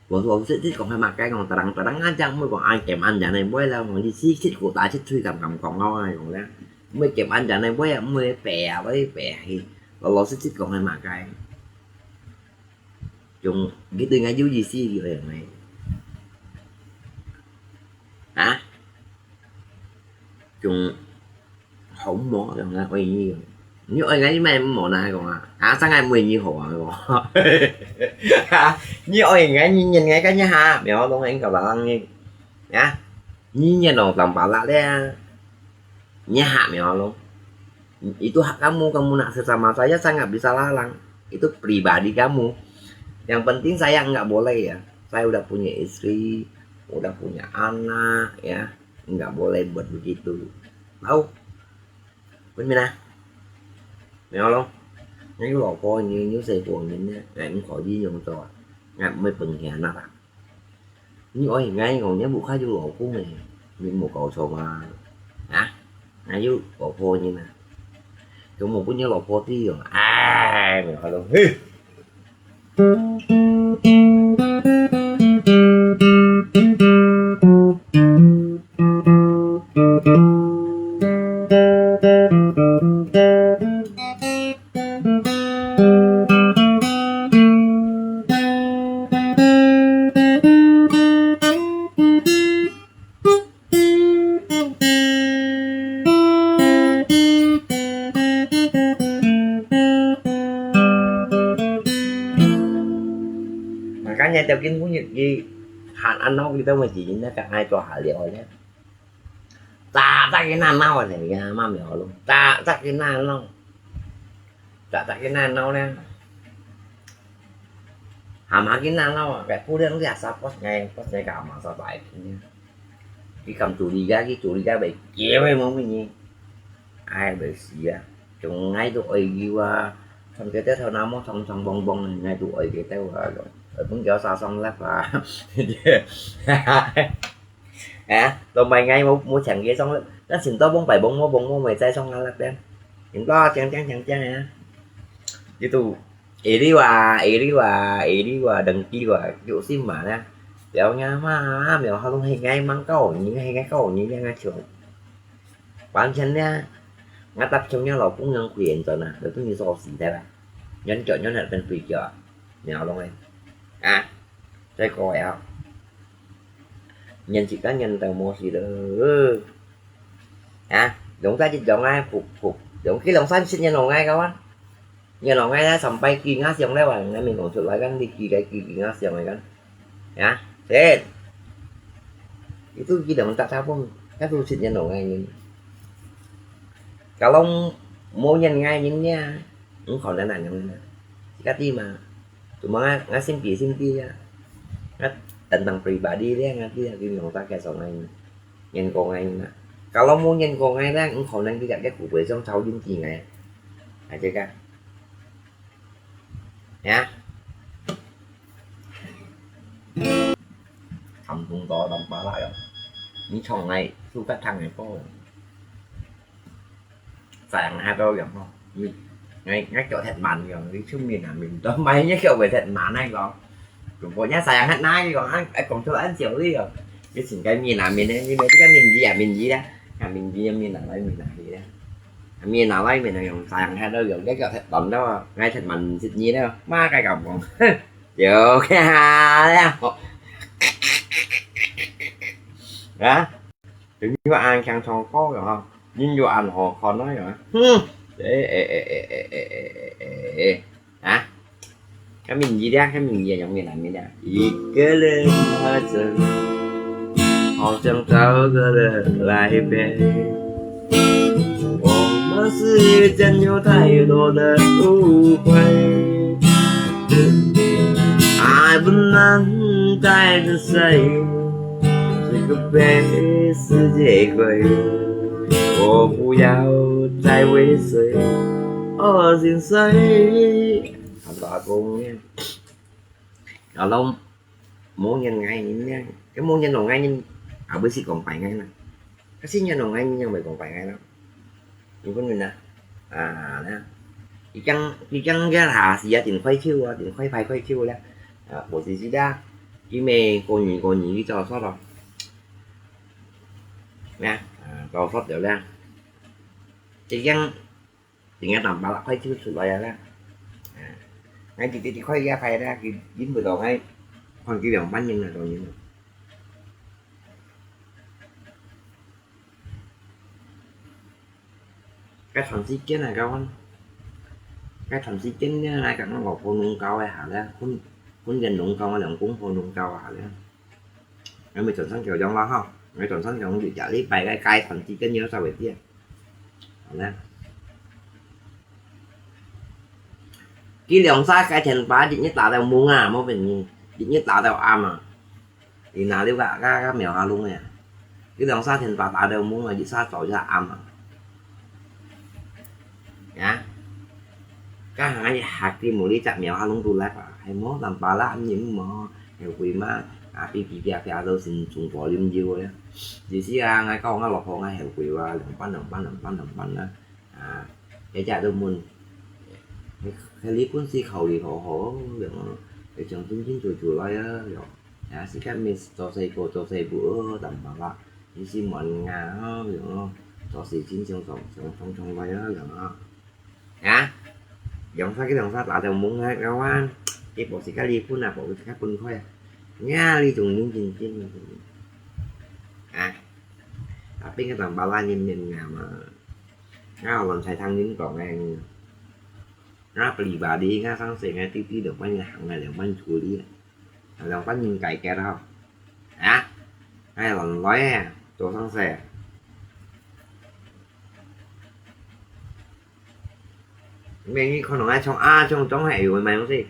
Lo lo sit sit kong hai ma kai kong tarang tarang an chang mui kong an kem an chang nai boi la kong di sit sit ko ta sit thui kam kam kong ngau nai kong la. Mui kem an chang nai boi a mui pe a boi pe hi. Lo lo sit sit kong hai ma kai. Chung gitu ngai yu yi si yu ngai. Ha? Chung Hổng mò, yong ngai oi nyi. Nyi oi ngai mai mò na kong a. A, sa ngai mui nyi hổ a kong. Nyi oi ngai nyi nyen ngai ka nyi ha, mèo long eng ka ba lang nyi. Ya. Nyi nyen long tam ba la le. Nyi ha mèo long. Itu hak kamu, kamu nak sesama saya, saya nggak bisa larang. Itu pribadi kamu. Yang penting saya nggak boleh ya. Saya udah punya istri, udah punya anak ya. Nggak boleh buat begitu. Tahu? Bên mình à? Mèo long. Ngai yu lo ko nyi nyi se ko nyi nyi. Ngai yu ko yi yong to. Ngai mui peng hia na ta. Nyi oi ngai ngong nyi bu kha yu lo ko ngai. Nyi mu ko cho ma. Ha? Ngai yu ko ko nyi na. 就無分若老婆知哦。哎，苗阿龍，嘿！ Makanya條件分佢還恁好，佢都會自然咧，該愛做下了咧。Taktak佢那鬧咧，佢阿媽苗阿龍，taktak佢那鬧，taktak佢那鬧咧。Hama佢那鬧啊，該姑娘佢asal pos ngai，pos ngai ka hama sa tai. Ki kam curiga, ki curiga bai kieu bai mo mi ni. Ai bai si ah. Chung ngai tu oi giu ah. Thong ke te thau na mo thong thong bong bong ngai tu oi ke te wa lo. Oi pun kieu sa song lap ah. Eh, lo mai ngai mo mo chang ke song lap. Kan sin to bong bai bong mo bong mo mai zai song lap ya. Yin to chang chang chang chang ya. Itu Ê liu à, ê liu à, ê liu à, đừng chi à, kiểu sim mà nè. Béo nha ma, mèo hao lung hay ngay mang câu, nhí hay ngay câu, nhí ngay ngay trường. Quán chân nè, ngã tập trung nha lò cũng nhân quyền rồi nè, rồi tôi như so xì thế là. Nhân kiểu nhân hạt bên tùy kiểu, mèo lung ấy. À, đây coi à. Nhân chỉ cá nhân tàu mua gì đó. À, đúng ra chỉ giống ai phục phục, giống cái lòng xanh xin nhân lòng ai các bạn. Nhân lòng ngay lah sampai ki ngah siang leh, wah, ngai min kong sut lai kan, di ki kai ki, ki ngah siang lai kan. Ya, sit. Itu ki dong tak tapung, kan tu sit nhân lòng ngay ni. Kalau mo nhân ngay ni nia, ung khon dan nang ni. Sikat di ma. Cuma ngah, ngah simpi, simpi ya. Ngah tentang pribadi dia, ngah dia ki ngong tak kaya song ngay ni. Nhân cô ngay ni. Kalau mo nhân cô ngay lah, ung khon dan ki kat ke ku bui song chau yin ki ngay. Aja ka. Ya. Thăm tung to đâm ba lại rồi. Ni chong này, su cắt thằng này cô. Sayang hai đôi rồi không? Ni, ngay, ngay kiểu thật mặn rồi, ni chung mình à, mình đó máy ngay kiểu về thật mặn này rồi. Cũng có nhá sayang hết nai rồi, anh, anh cũng cho anh chịu đi rồi. Cáiสิ่ง cái mình à, mình đấy, nhưng mà cái mình gì à, mình gì đó. À, mình gì, mình à, lấy mình à, gì đó. Mình à, lấy mình à, dùng sayang hai đôi rồi, cái kiểu thật mặn đó, ngay thật mặn xịt nhí đó, má cái cặp còn. Yo, cái hà đó. Hả? Đừng có ăn khang thong có rồi hả? Nhưng vô ăn họ khó nói rồi. Hử. Ê, ê, ê. Hả? Cái mình gì đó, cái mình gì giống như là mình đó. 一个人喝着，好像找个人来陪。我们之间有太多的误会。 爱不能带着谁，这个被世界亏。我不要再为谁而心碎。Thằng đó cũng nghe. Đó là mô nhân ngay nhìn nha. Cái mô nhân lòng ngay nhìn. À, bữa xí còn phải ngay nè. Cái xí nhân lòng ngay nhìn nhưng mà còn phải ngay lắm. Yung kun yun na. À, na. Ikang, ikang ya ha, siya tin khoai chiu à, tin khoai phai khoai chiu la. À, bộ gì gì đó. Cái mê cô nhí, cô nhí cái cho sót rồi. Nè, à, cho sót rồi la. Ikang, tin ya tạm bảo là khoai chiu sụt rồi la. À. Ngay thì, thì, thì khoai ya phai ra, cái dính vừa đó ngay. Còn cái đường bắn nhưng là rồi nhưng mà. Cái thằng sĩ kiến này các bạn. Cái thằng sĩ kiến này, này các bạn có phô nung cao hay hả đấy? Không, không gần nung cao mà cũng phô nung cao hả đấy? Nó mới chuẩn sẵn kiểu giống lo không? Nó chuẩn sẵn kiểu bị trả lý bài cái, cái thằng sĩ kiến nhớ sao vậy tiết? Hả đấy? Cái lòng xa cái thằng bá dịch nhất là tao muốn à, mốt bình gì? Dịch nhất là tao am à. Thì nà liu gak gak gak mèo ha lung nè. Cái lòng xa thìn bà ta đều muốn là dị xa tổ ra âm à. Nhá. Các hàng ấy hạt đi mù lý chặt mèo ha lung tu lát à. Hay mốt làm bà lá âm nhịm mò. Hay quỷ má. À, pi pi pia pia đâu xin chung phó liêm diêu á. Dị sĩ à, ngay câu ngay lọc phó ngay hay quỷ và lòng bắn lòng bắn lòng bắn lòng bắn á. À, 大家都問，佢，佢離婚時考慮好好，樣哦，佢想真真做做來啊，樣。啊，時間乜做細個做細個，哦，淡薄啦，你是問啊，哦，樣哦，做事情想想想想想來啊，樣啊。啊，兩儕个兩儕打到懵啊，搞啊，結果自家離婚啊，無自家分開啊，呀，你仲認真真啊，啊，tapi个淡薄啦，認認啊嘛。 Ngah lon sai thang nin kong ngai. Ngah pribadi, ngah sang seh, ngah titi, dong pan ngah hang, dong pan chuli. Dong pan nin kai ket hao. Ha? Ngah lon loi, to sang seh. Mẹ nghĩ con nó ai chong a chong chong hẹ rồi mày không gì?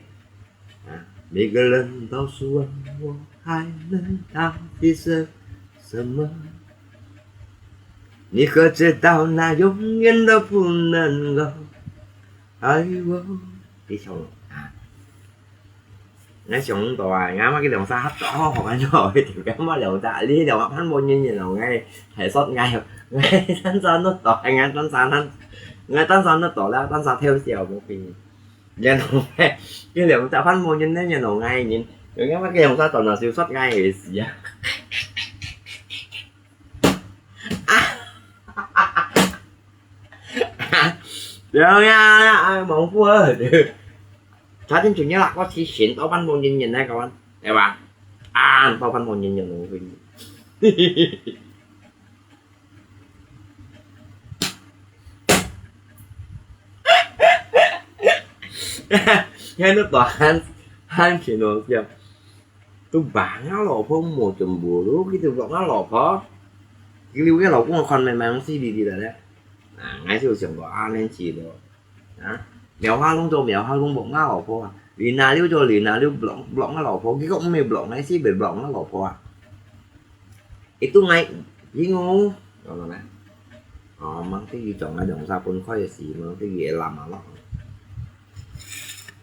Hả? 每个人都是问我还能到底是什么？你可知道那永远都不能够爱我？你想啊，俺想到啊，俺妈个两三盒都好好看着，一点干嘛两三，你两三盘我年年了，俺还说俺，俺单三都到，俺单三单，俺单三都到了，单三跳跳不平。 Yan hong ai, cái lượng ta phát môn nhân nên yan hong ai nhìn, yung cái mắt cái hong sa tao nó siêu sót ngay thì gì á. Được nha, ai mong phua. Sa tin chủ nhớ là có chỉ xịn tao phát môn nhân nhân này các bạn. Đấy ba. À, tao phát môn nhân nhân rồi. Nghe nó tỏ han, han khi nó kìa. Tôi bảo ngáo lỏ phong một chấm bùa lú, cái tôi bảo ngáo lỏ phong. Cái lưu cái lỏ cũng còn mày mày không xí đi đi là đấy. À, ngay chiều chiều có an lên chỉ được. Hả? Mèo hoa lông cho mèo hoa lông bọc ngáo lỏ phong à. Lì nà lưu cho lì nà lưu block, block ngáo lỏ phong. Cái gốc mày block ngay xí bị block ngáo lỏ phong à. Itu ngai, bingung. Ngau nè. Ò, mang tiki chòng ngai dòng sa pun khoi si, mang tiki lam ma lok.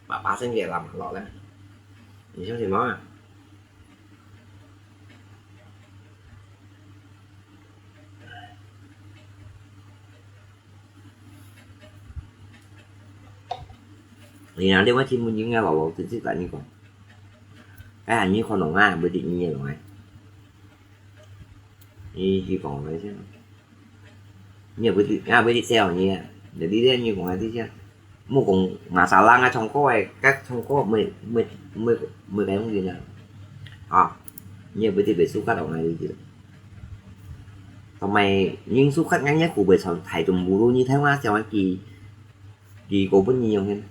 Ba ba sen ke lam ma lok le. Ni siang si ma. Ni na, 另外题目应该老老实实跟你讲。哎呀，你可能啊，不得你也懂哎。 Nyi, nyi kong lai siang. Nyi beuh ti, nga beuh ti seo nyi. Jadi dia nyi kong lai ti siang. Mu kong masalah nga chong ko ai, kak chong ko mui, mui, mui, mui kai hong yin a. A, nyi beuh ti beuh sukat ong lai ti. Tong mai yin sukat nga nyi ku beuh chong thai tum bulu nyi thai nga siang ki, ki ko beuh nyi yong hin.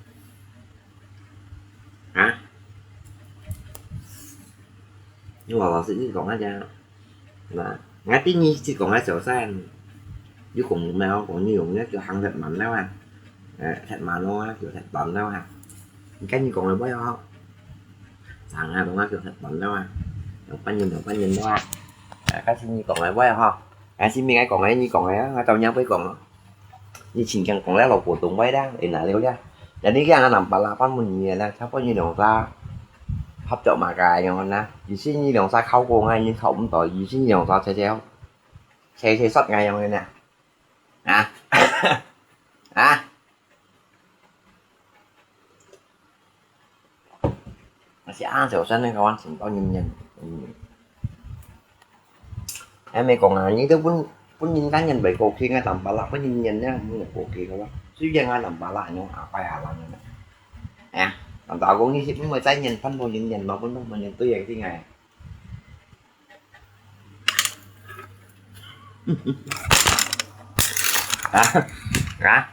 Ha? Nyi wa la si nyi kong a jang. Nah, ngai ti nyi sit kong ngai sửa sai. Yu kong mèo kong nyi yong ngai kêu hàng thật mắn đâu à. Thật mắn đâu à, kêu thật mắn đâu à. Cái nyi kong là bao nhiêu hả? Sáng à, đúng là kêu thật mắn đâu à. Đồng pan nhìn, đồng pan nhìn đâu à. Cái xin nyi kong là bao nhiêu hả? Cái xin mình ngai kong ngai nyi kong ngai, ngai tao nhang với kong. Nyi ching kiang kong lé lo bua tong wai dang, ê na liu liang. Jadi kiang a nam pa la pan mun nyi la, cha po nyi dong sa. Hap chok ma kai yong na. Yi si nyi dong sa khao ko ngai nyi khao um to, yi si nyi dong sa che che. Che che sot ngai yong na. Ha? Ha? Mà sẽ ăn sầu sân này các bạn, xin bao nhiêu nhân. Em mày còn là những cái bún, bún nhìn cá nhân bảy cột thì ngay tầm ba lắc bún nhìn nhân nhá, bún một cột thì các bạn. Suy ra ngay tầm ba lắc nhưng à, phải à lắm rồi. À, tầm tao cũng như ship mới trái nhân phân bổ nhìn nhân mà bún bún nhân tôi vậy thì ngày. Hả? Hả?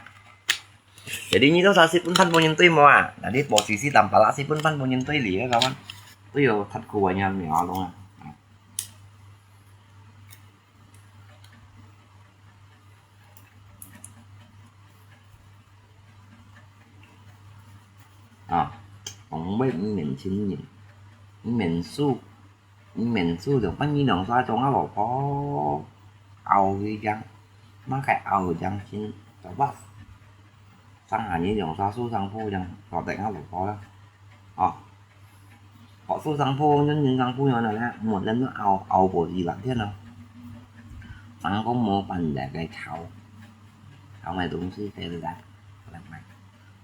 Jadi nyi to sa sit pun pan pun nyen tui mo a. Jadi posisi tampala sit pun pan pun nyen tui li kawan. Tui yo that ku wa nyan mi a long a. A, ong mei men chin nyen. Men su. Mình su dòng bánh mì nòng sa cho ngã lỏ phó. Ao cái chăng. Má cái ao chăng xin cho bắt. Sang hà nhí dòng sa su sang phu chăng. Lỏ tẹt ngã lỏ phó đó. Ồ. Họ su sang phu nhân nhân sang phu nhau này nè. Một lần nữa ao, ao bộ gì lắm thế nào. Sang có mua bánh để cái tháo. Tháo mày đúng xí cái gì đó.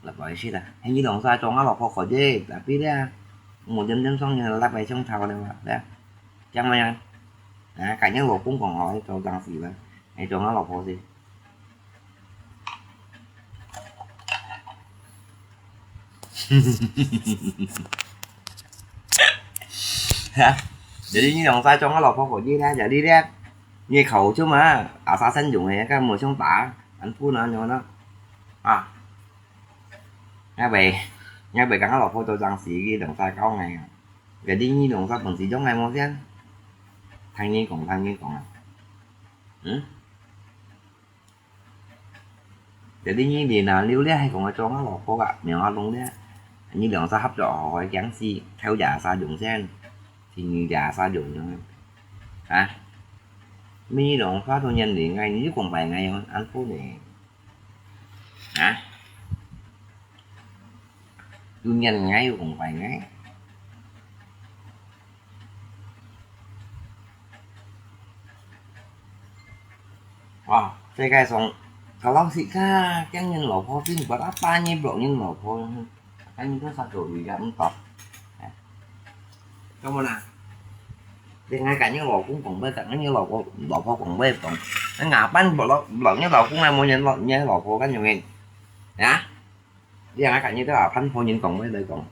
Lah，不好意思啦，係你兩儕做吾老婆可以，tapi咧，無點點上人拉白相吵了嘛，咧，這樣嘛樣，啊，感覺老公講好，做正事啦，係做吾老婆先。哈，jadi你兩儕做吾老婆可以咧，jadi咧，你口就嘛，asal senyum个，kan無相打，安撫那樣咯，啊。 𠊎會，𠊎會講吾老婆做正事，佢兩儕教𠊎啊。Jadi你兩儕本事用𠊎無先？聽你講，聽你講啊。嗯？Jadi你連啊，你這係講个做吾老婆啊，苗阿龍咧，你兩儕合作好好个講事，頭也儕用先，第二也儕用用啊。啊？你兩儕都年齡啊，你就講白𠊎樣，安撫呢？ 啊？又念𠊎又講壞𠊎。哇，世界上，kalau自家驚人老婆，並不打扮你block人老婆，kan你都殺到佢个，毋得。Kamu na. Dengan kan你老公講，不，跟你老婆，老婆講，不懂。那ngapain block，block你老公，還無你老，你老婆，kan有人，啊？你還跟你都啊，潘婆人講，不來講。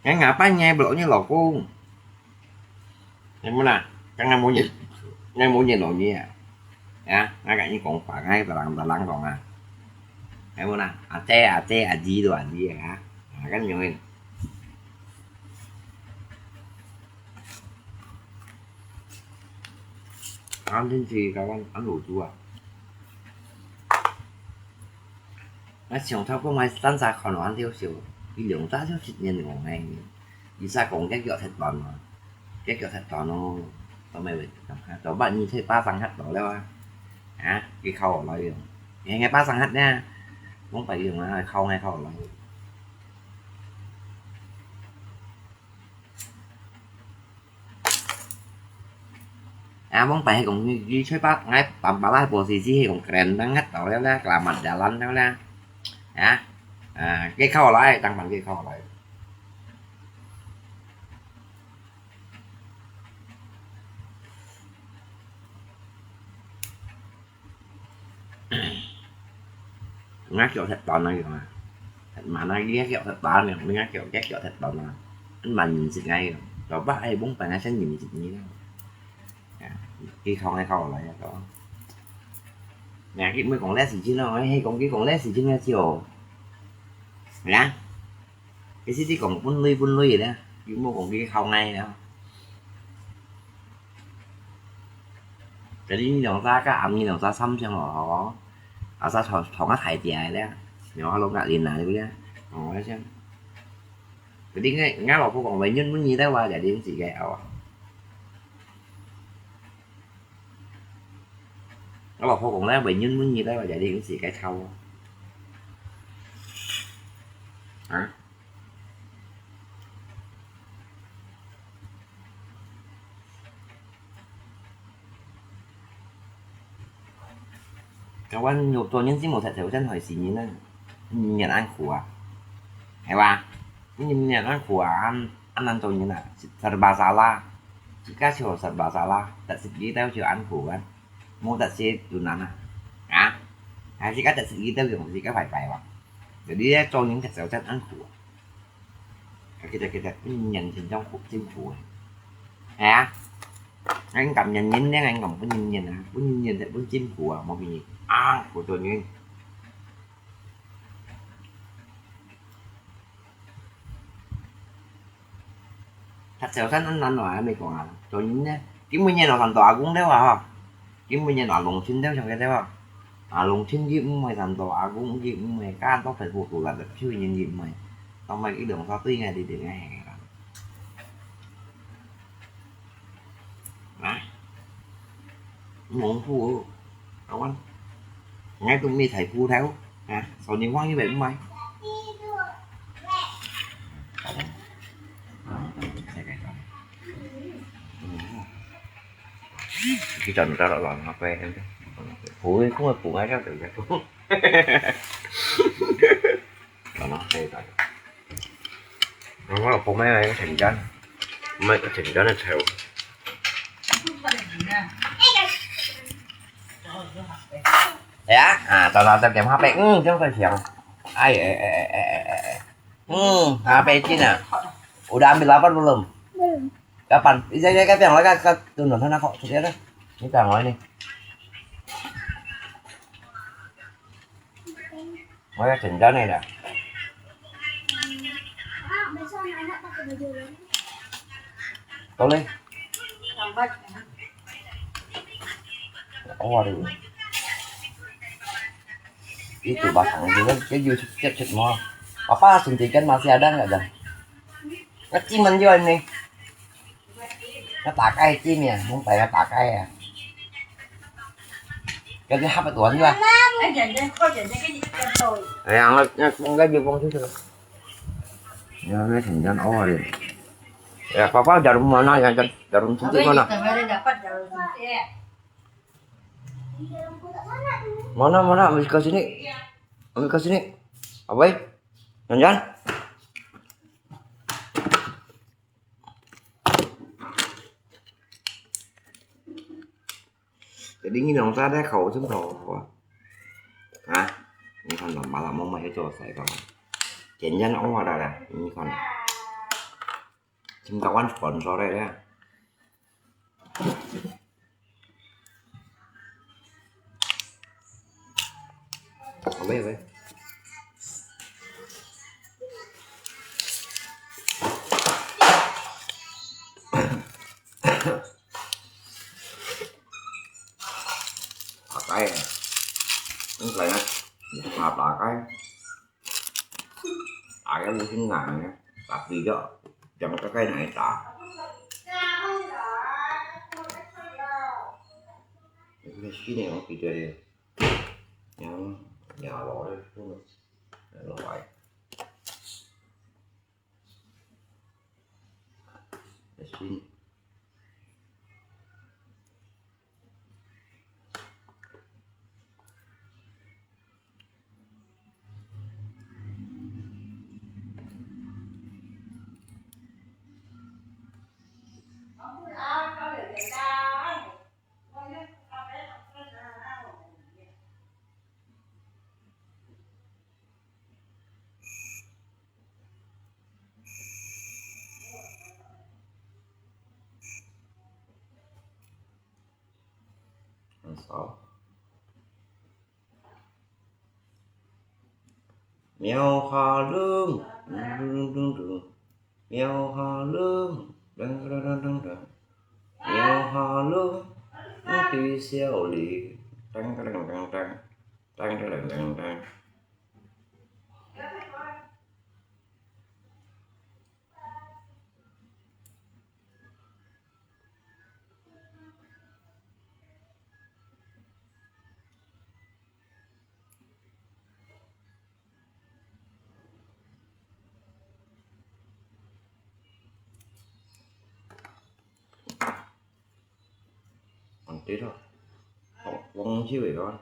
那ngapain你block你老公？你們啊，剛剛無人，你無人老你啊？啊，那跟你講話，那个人，人講啊。你們啊，阿姐，阿姐，阿姨都阿姨啊，啊，kan有人。 Ăn天時，台灣恁好煮啊！𠊎想透過𠊎三儕看到恁好笑，佢兩儕就食人講个，佢儕講結腳忒短啊，結腳忒短咯，做咩會咁啊？做八年歲巴掌忒短了啊！啊，佢靠我來用，你个巴掌忒呢，講白用啊，靠𠊎靠我來用。 啊，往擺係講，你，你出發，𠊎爸爸拉波斯斯係講keren當忒到了啦，kelamat jalan了啦。啊，啊，佢靠來，當晚佢靠來。 Ngak kiok thèt tòn lagi mà. Thèt mà nó ghét kiok thèt tòn này, mình ngak kiok ghét kiok thèt tòn mà. Anh mà nhìn xịt ngay rồi. Rồi bác ấy búng tay ngay sẽ nhìn xịt như thế. Cái không hay không là vậy đó. Nè, cái mới còn lẽ gì chứ nó, hay còn cái còn lẽ gì chứ nó chiều. Nè. Cái xí tí còn bún lui bún lui vậy đó. Cái mua còn cái không ngay đó. Jadi你兩儕个暗暝兩儕三聲咯，吼。啊，儕同，同一大隻个咧，然後攏隔鄰啊，對不對？哦，該聲。Jadi𠊎，𠊎老婆講，會忍不住的話，就你自己拗啊。𠊎老婆講咧，會忍不住的話，就你自己吵啊。啊？ Kawan，做人先無食朝餐害死人啊！人恁苦啊，係吧？人恁苦啊，恁，恁難做人啊，serba salah，自家就serba salah，得失己兜就恁苦啊，無得失就難啊，啊？還自家得失己兜用自家壞壞哇！Jadi咧，做人食朝餐恁苦啊！ Kita，kita，本人真正苦，真苦啊！係啊，恁感恩人咧，恁感恩人啊，本人就本真苦啊，無別人啊，苦做人。食朝餐恁難啊，還沒講啊，做人咧，今晡日落山到阿公兜啊，吼。 今晡日啊，農村兜上个兜啊，啊，農村佢毋會山到阿公，佢毋會間到大富貴啦，就人佢毋會，當然佢兩儕對𠊎哋定个係啦。啊，農夫哦，阿灣，𠊎都未睇苦頭，啊，所以話佢會毋會。 Kita ntar lah apa ya? Hui, kau mau bunga kan? Kalau 我老婆買个甜椒，買个甜椒个炒。哎呀，啊，早早点点咖啡，嗯，真会香。哎哎哎哎哎哎哎，嗯，咖啡进啊。Udah ambil lapar belum? Belum. Kapan? Ija ija kapan? Laka ka tunun sana kok. Sige na. Ini tangoi ni. Wala, tinda na yun, ah. Tuloy. Ako, wari. Itu, basang juga. Kaya YouTube chat-chat mo. Papa, suntikan masih ada nggak, Dan? Kecil man yun, eh. Nó打開知咩？唔使啊，打開啊！有啲黑白短啫嘛。哎呀，人家快點，人家一直在抖。哎呀，我我我要放出去了。你看那很像哦的。Ya, papa jarum mana ya? Jarum suntik mana? Mana, mana? Ambil ke sini. Ambil ke sini. Apa? Jangan. Jadi ngin nong sa dai khẩu chấm khẩu hả? Hả? Ngin khon nong ba la mong ma hiếu cho sai khẩu. Chén nhân ong wa da da. Ngin khon. Chim ta wan sponsor dai da. Ôi, ôi. Pha cái này. Cái này nè. Pha pha cái. Ai ăn cái này nè. Tapi cho. Jangan pakai naik tak. Cái này không bị được. Nhớ, nhớ lỗi, lỗi. Để xin. Sao? Miau ha lung, dung dung dung. Miau ha lung, dang dang dang dang dang. Miau ha lung, đi siêu lý, dang dang dang dang, dang dang dang dang. Ăn tí thôi. Không, không chịu được đó.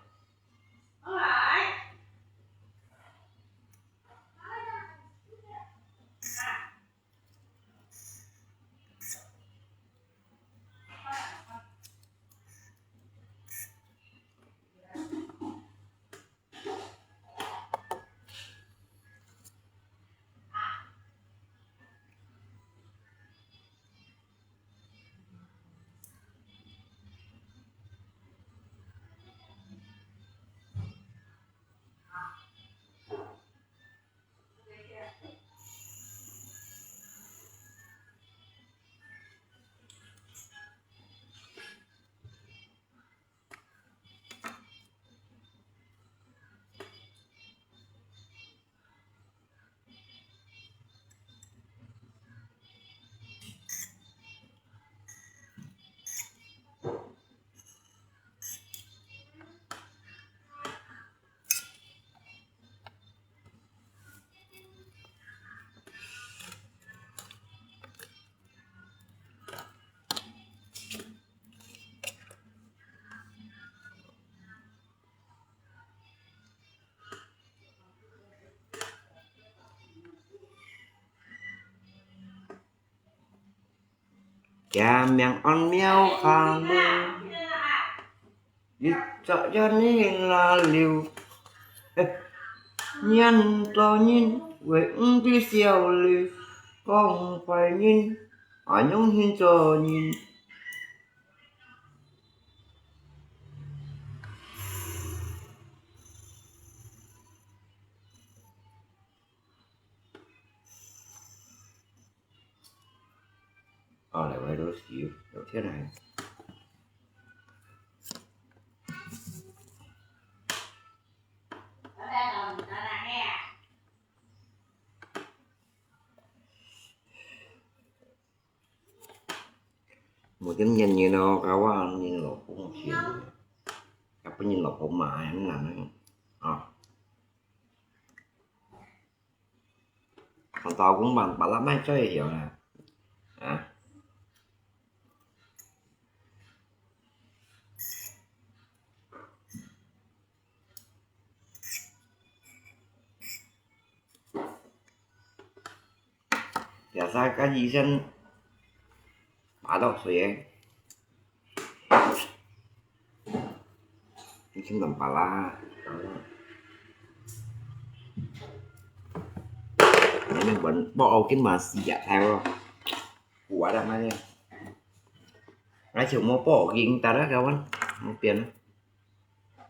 厥名安廟下路，一隻眼裡那溜，念到人會毋知笑哩，講壞人，阿娘hin做人。 哦，來，我都洗，有天來。無點年年咯，甲我年老公先，甲分人老公罵，很難啊。啊。 看到公辦把拉賣出去了啦，啊。Biasa kan醫生 Ba lok sui e. Ni kim dam pala. Ini buat bok au kim ma sia thai wo. Kuat dah mana. Ngai chiu mo bok ging ta dah kawan. Mo pian.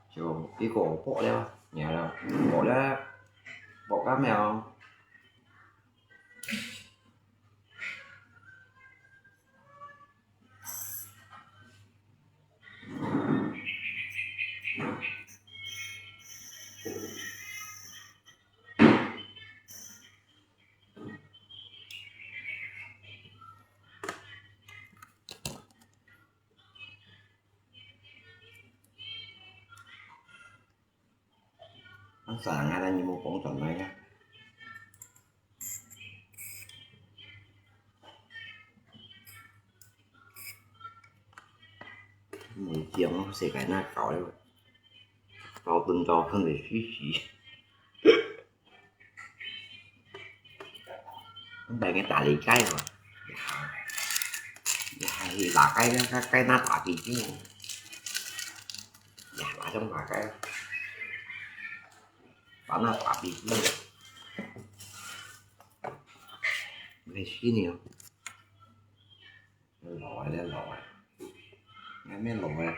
Chiu pi ko bok le. Nya la. Bok le. Bok ka mèo. 啊，生啊，咱有無講轉來啊？每隻世界那搞了，搞分搞分个死死。 Ang dai nga tali kay, oh. Ya. Ya, hi bakay na, kay na tapi ji. Ya, lasong bakay. Pana tapi ji. May sini, oh. 老啊，老啊，還沒老啊。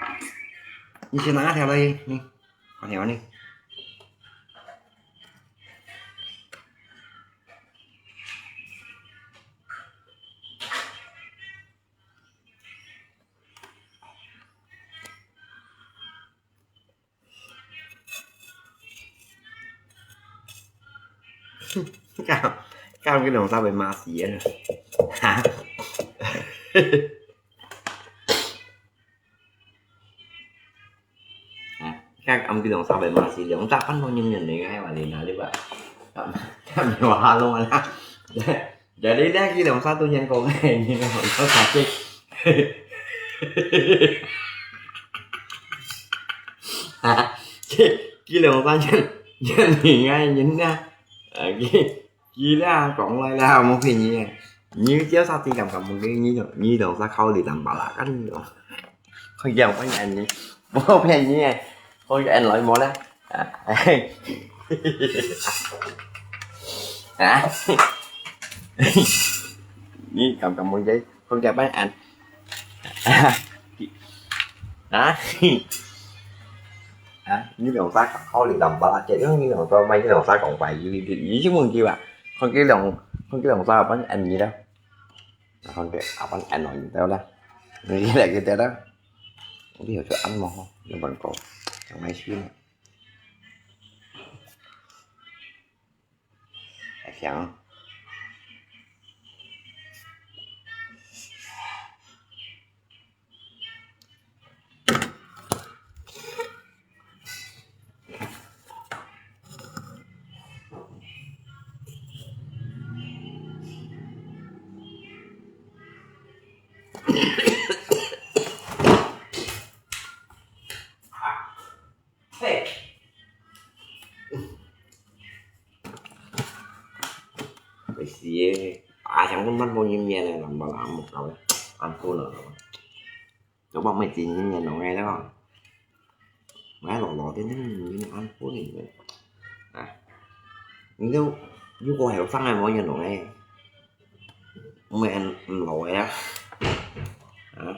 你先拿條來，你，拿條呢。 Kam, kam cái lòng sao bị ma xí á. Hả? Hả? Kam cái lòng sao bị ma xí, lòng sao phân không nhìn nhận này hay mà đi nào đi vậy? Kam, kam nhiều ha luôn á. Jadi dah kilo satu yang kau ni, ni kau tak sakit. Ha, kilo satu yang, yang ni ngai ni na. Okey, kilo kong lai lah, mau kini. Ni dia satu kam kam mungkin ni, ni dong sa kau di tambah lah kan. Không giàu có nhà nhỉ? Bố phe nhỉ? Không cho anh lỗi mổ đó. Hả? Hả? Ni, cầm, cầm muôn giấy. Không cho bác anh. Hả? Hả? Ni lòng sa không đi tầm bala chết, ni lòng sa mai, ni lòng sa cộng phải gì, gì, gì chứ mừng kêu à? Không kêu lòng, không kêu lòng sa bác anh gì đâu. Không kêu à, bác anh nói gì đâu đó. Người gì lại cái đó. Không biết cho ăn mà không, nó vẫn có. Chẳng may xíu nữa. Tại sao? Phải xí, à, chẳng có mắt vô như mẹ này, làm bảo làm một cậu đấy. ăn khô lỏ. Cháu bảo mày chín nghìn đồng này đó. Mày lỏ lỏ thế nên mình ăn khô thì à. Nếu nhu cầu hiểu phăng này mọi người đồng này. Mày ăn lỏ á. Hả?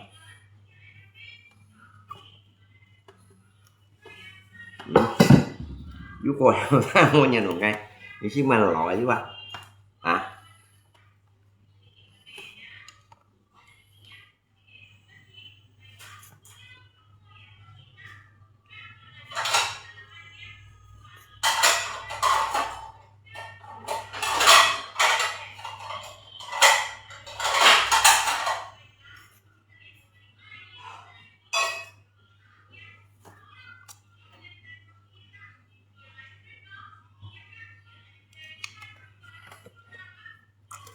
Nhu cầu hiểu phăng mọi người đồng này. Thì xin mày lỏ chứ ba. Hả?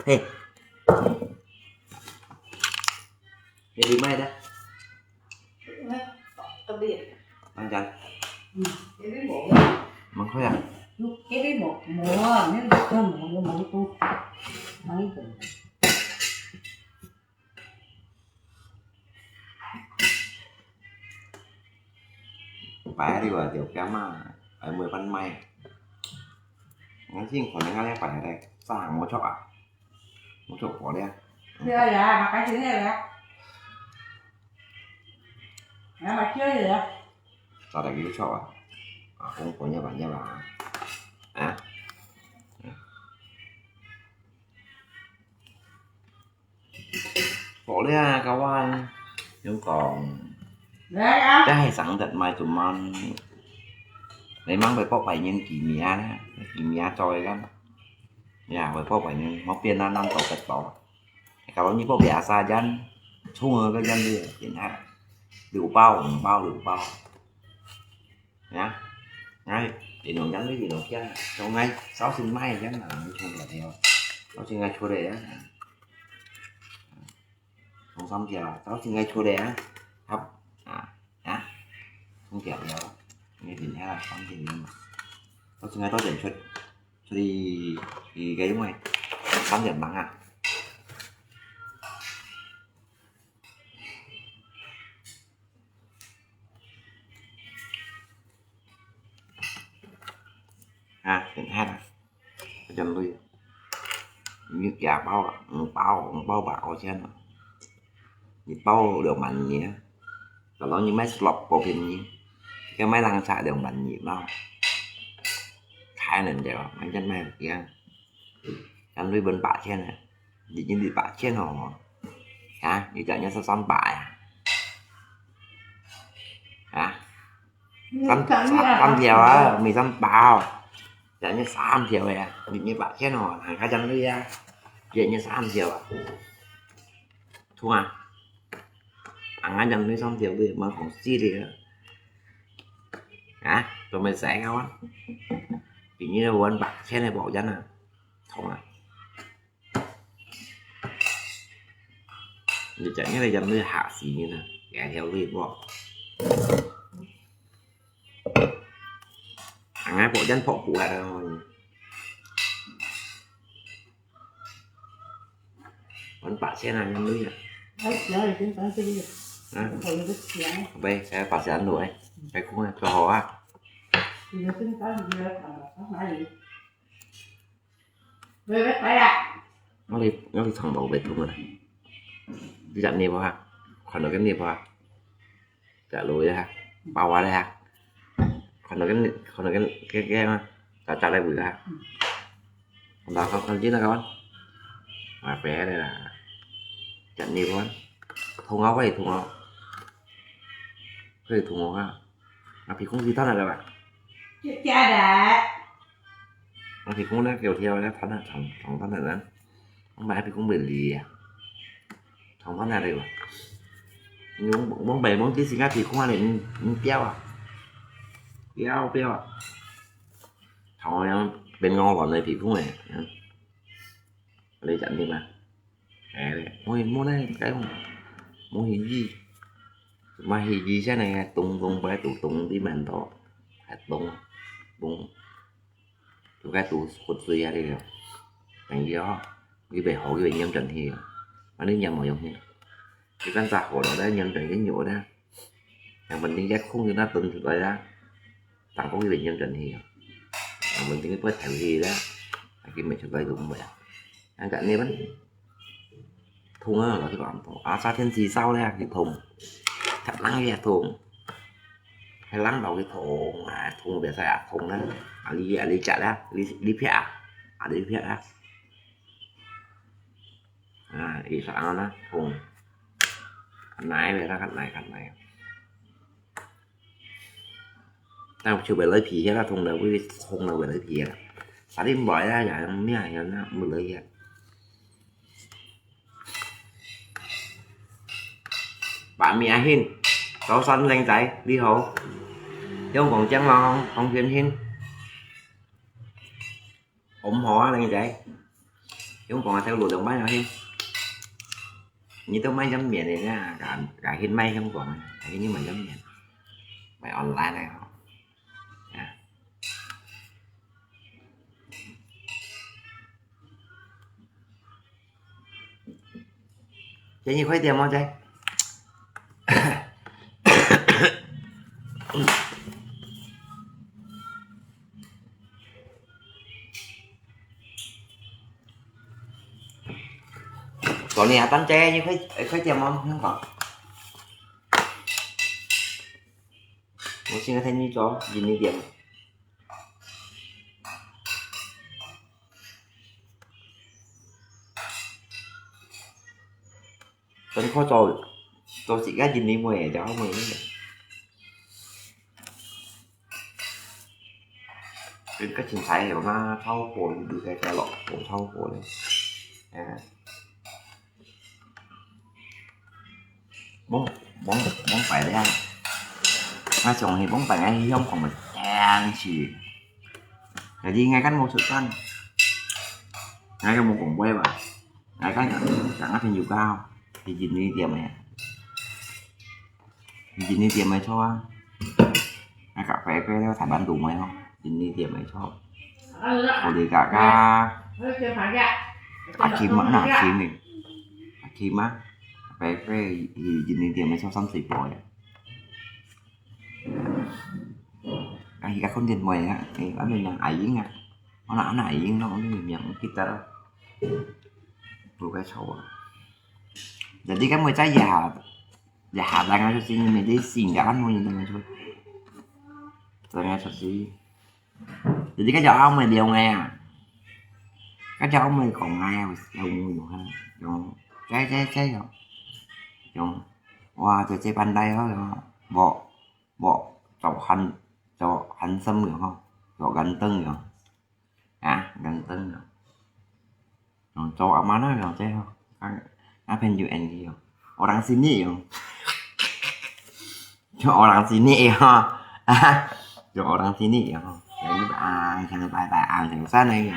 Hey. Cái đi mai đó. Ăn chan. Mang khói à? Phải đi vào tiểu kem mà. Ở mười phân may. Nó xin khỏi nó nghe phải đây. Sao hàng mua chóc à? Mua chóc của đây. Đây là mà cái thứ này là. Nó mà chưa gì vậy? Sao lại mua chóc à? À, không có nhà bạn nhà bạn. À? Có đấy à, các bạn. Nếu còn ได้อะ จะให้สั่งแต่ไม้จุ่มมัน ในมังไปปอกไปยิงกี่เมียนะ กี่เมียจอยกัน อย่าไปปอกไปยิงมาเปลี่ยนน้ำน้ำต่อไปต่อ กับว่ามีพวกเบียร์ซายัน ช่วงก็ยันเดือดเห็นฮะ หรือเป้า เป้า หรือเป้า Nhá. Ngay, để nó nhắn với gì nó kia. Trong ngay, sáu xin mai nhắn là nó không thể theo. Sáu xin ngay chua đề á. Không xong kìa, sáu xin ngay chua đề á. Hấp. À, nhá. Không kiểu theo. Nghe thì nhá, sáu xin ngay. Sáu xin ngay tôi để chua, chua đi, thì cái đúng này. Tám điểm bằng à. Ha, hiện ha. Cho lui. Như kia bao, bao, bao bạc có钱. Như bao được mặn nhỉ. Kalau như máy slot có tiền nhỉ. Cái máy lăng xạ được mặn nhỉ bao. Thái nên đều, máy chân máy kia. Chăn nuôi bơn bả chen à. Dị nhiên dị bả chen hò. Hả? Dị chả nhớ sao xăm bả à? Hả? Xăm, xăm, xăm thiểu à? Mì xăm bả hò. Chả nhớ xăm thiểu à? Dị nhiên bả chen hò. Hàng khai chăn nuôi à? Dị nhiên xăm thiểu à? Thua à? Ăn ăn chăn nuôi xăm thiểu đi mà không xí đi à? Hả? Tụi mày sẽ không á? Dị nhiên là quên bả chen này bỏ chăn à? Không à? Như chả nhớ là dòng nuôi hạ xí như nè. Gà theo lui bỏ. Ăn ngay bỏ chân phỏ của gà thôi. Vẫn bả xe này dòng nuôi nè. Hả? Vậy, cái bả xe ăn đuổi. Cái khung này, cho họ á. Nó đi, nó đi thẳng bảo vệ thùng rồi. Đi dặn nịp hả? Còn được cái nịp hả? Trả lời hả? Bao qua đây hả? Còn được cái nịp, còn được cái, cái, cái mà. Trả, trả lời bữa hả? Còn đó không, không chứ là các bạn. Mà vé đây là dặn nịp các bạn. Thùng áo vậy, thùng áo. Cái thùng áo hả? Mà thì không gì thắt là được à? Chết cha đã. Mà thì không nó kiểu theo nó thắt là thòng, thòng thắt là nó. Không phải thì không bị lì à? Thòng thắt là được à? Nhưng bóng, bóng bè, bóng tí xin ngắt thì không ăn thì, ừ, ừ, béo à? Béo, béo à? Thòng nó bên ngon lắm này thì không này. Lấy chặn đi mà. Ê, mua, mua này cái mua hì gì? Mà hì gì xe này tùng tùng phải tụ tùng đi màn đó. Hạt tùng, tùng. Tụ cái tụ khuất suy ra đi rồi. Thành gì đó. Đi về hộ, đi về nhâm trần thì. Mà đi nhâm mà giống như. 佢跟隻河流咧，認準个肉咧，人問題个空就那蹲出來啦，當講佢認準去啊，人問題个不會跳起啦，佢咪出來都毋會啊，人家呢，痛啊，老實講痛，啊，夏天至少咧，佢痛，踢冷佢也痛，踢冷到佢痛，啊，痛袂使啊，痛啦，啊，你啊，你食啦，你你撇啊，啊，你撇啊。 啊，佢就恁樣啦，痛。較耐咧啦，較耐，較耐。但就會來皮个啦，痛了會，痛了會來皮个啦。啥人毋會啊，也命也那，毋來个。把名hin，早晨靚仔，你好。香港將來，黃圈hin。 我毋好啊，靚仔。香港啊，頭路兩擺啊，嘿。你都買飲麵个啦，敢敢去買香港啊，還去買飲麵，買online个吼。啊。建議開店無？在。 昨日啊，當姐，你開開店無？香港。我先个天天做，今日店。 真可做，做自家人的妹，就好妹。佢个身材有那超過，你在在咯，有超過咧。嗯。往往往擺咧，啊，上去往擺个香港咪正去。Jadi，𠊎kan無出聲，𠊎kan無講話吧。 𠊎kan講，講啊朋友講，去印尼店个，去印尼店个坐啊，𠊎隔壁个台灣肚妹吼，印尼店个坐，我哋家家，阿Kim啊，阿Kim个，阿Kim啊，隔壁去印尼店个坐三四個个。 啊，佢个content妹啊，誒，安到名阿英啊，我那安阿英咯，我那名毋記得咯，無該錯啊。Jadi kan妹仔也也下單啊，就係因為你性格安到人等出，等下出去。Jadi kan就阿妹了个啊，kan就阿妹講个啊，有有有哈，有，在在在有，有，哇，姐姐搬來哦，有，我 無，做handsome樣吼，做ganteng樣，啊，ganteng樣，做阿媽那樣這吼，啊，啊，朋友安佢樣，orang sini樣，做orang sini樣吼，啊，做orang sini樣吼，啊，像拜拜啊，像山那樣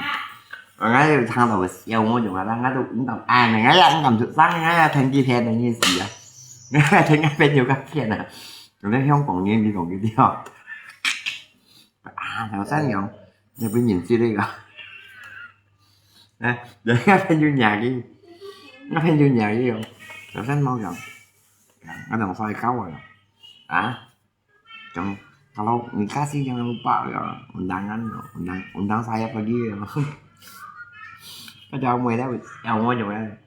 ，𠊎就聽到笑，𠊎就話，𠊎都毋敢，啊，𠊎也毋敢出聲，𠊎也聽佢聽个意思啊，𠊎聽个朋友个騙啊。 有咧香港人，你講佢對。啊，後生樣，你會認識呢個？誒，有一個朋友認識，一個朋友認識哦。後生冇樣，那種帥高啊，啊，講，kalau你kasih jangan lupa ya, undangan, undang, undang saya pergi ya. Kau jangan mulai dah, yang mau jangan.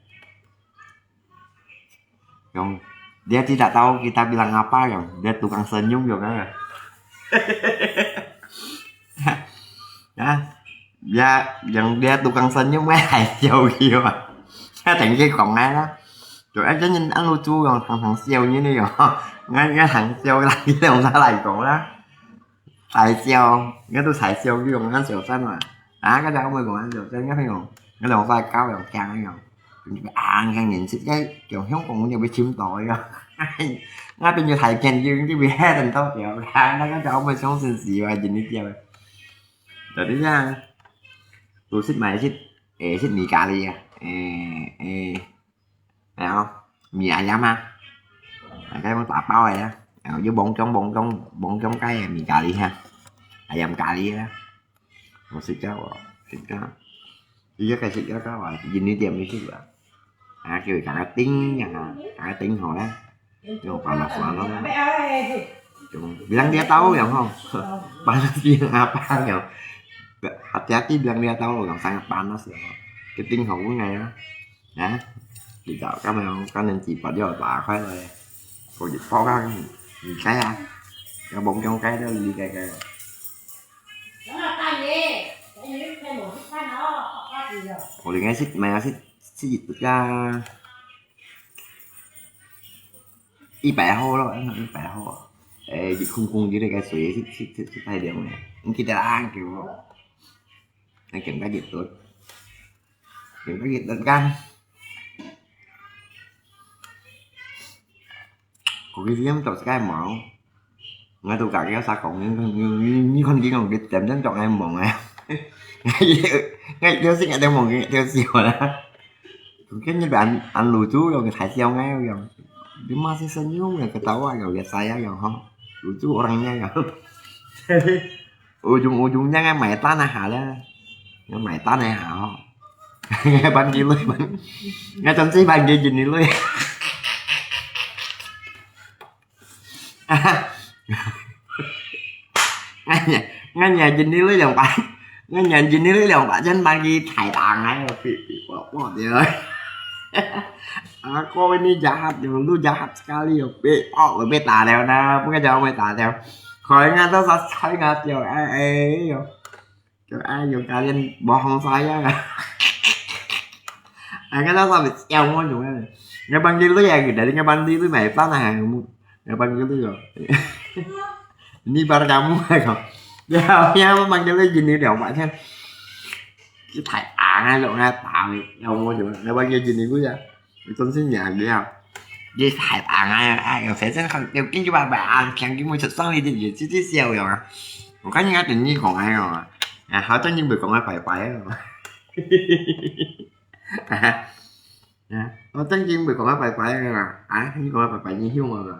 Yang dia tidak tahu kita bilang apa, yang dia tukang senyum juga kan. Ya, dia yang dia tukang senyum kan, hai siêu kìa. Cái thành cái còn ngay đó. Rồi anh cái nhìn anh lu chu rồi thằng thằng siêu như này rồi. Ngay ngay thằng siêu là cái đồng ra lại còn đó. Thái siêu, ngay tôi thái siêu cái dùng anh siêu xanh mà. À, cái đó mới còn anh siêu xanh cái phải còn. Cái lòng sai cáo lòng chang anh lòng. À, anh nhìn xịt cái kiểu hiếu còn nhiều bị chiếm tội rồi. Ngay tôi như thái kèn dương cái bị hai thành tao kiểu. À, nó có cho ông mới sống xin xì và nhìn đi chiêu. Rồi đi nha. Tôi xịt mày xịt. Ê, xịt mì cà ri à. Ê, ê. Thấy không? Mì ayam ha. Cái món tả bao này á. Với bông trống, bông trống, bông trống cái mì cà ri ha. Ayam cà ri á. Một xịt cháo à. Xịt cháo. Đi cái xịt cháo cháo à. Nhìn đi tiệm đi xịt à. 啊，叫佢家个頂啊，家个頂好啦，用panas-panas咯。用bilang dia tahu yang ho, panas bilang apa yang, hati-hati bilang dia tahu yang sangat panas ya. Cái đinh hậu của ngày á, hả? Đi dạo cái mà có nên chỉ bật vô tả khoái rồi, cô dịch phó các cái á, cái bóng trong cái đó đi cái cái. Ủa, thì nghe xích mà xích xích dịch ra 一百號咯，一百號。誒，熱烘烘，有這個水，食食食食太涼咧，毋記得啦，叫我，你更加熱到，更加熱到幹。佢个時間到自家忙，𠊎都家己有啥講，你你你你看佢講佢點點做𠊎忙啊，𠊎有時𠊎都忙，佢就笑啦。 Mungkin dia an, an lucu yang saya yang yang. Dia masih senyum yang ketawa yang ya saya yang ha. Lucu orangnya yang. Ujung-ujungnya kan mai tanah ada. Yang mai tanah ha. Ngai ban kilo ban. Ngai chân si ban kilo. Nganya, nganya jenis lu yang pak, nganya jenis lu yang pak, jangan bagi thai tangan ya, pi pi pok pok dia. Aku ini jahat, lu jahat sekali ya, pi pok, pi ta dia na, bukan jauh pi ta dia. Kau ingat tu, saya ingat ya, eh eh ya. Cho ai, yung kalian bohong saya. Ang kata sabi, siya mo yung ano. Nga bang dito ya, kita nga bang dito may pa na mo. Nga bang dito yo. Ni para kamu ako. Ya, ya mo bang dito gini dia, Pak, kan. Kita ang lo nga tahu, ya mo yung. Nga bang dito gini ko ya. Ito si niya dia. Dia thai tang ai ai, yo sai sen khang, yo kin ju ba ba an, kiang kin mo chut sang li di, yo chi chi siao yo. Ko kan nga tin ni kong ai yo. A, hao tan kin bui kong ai pai pai yo. A, hao tan kin bui kong ai pai pai yo. A, ni kong ai pai pai ni hiu yo.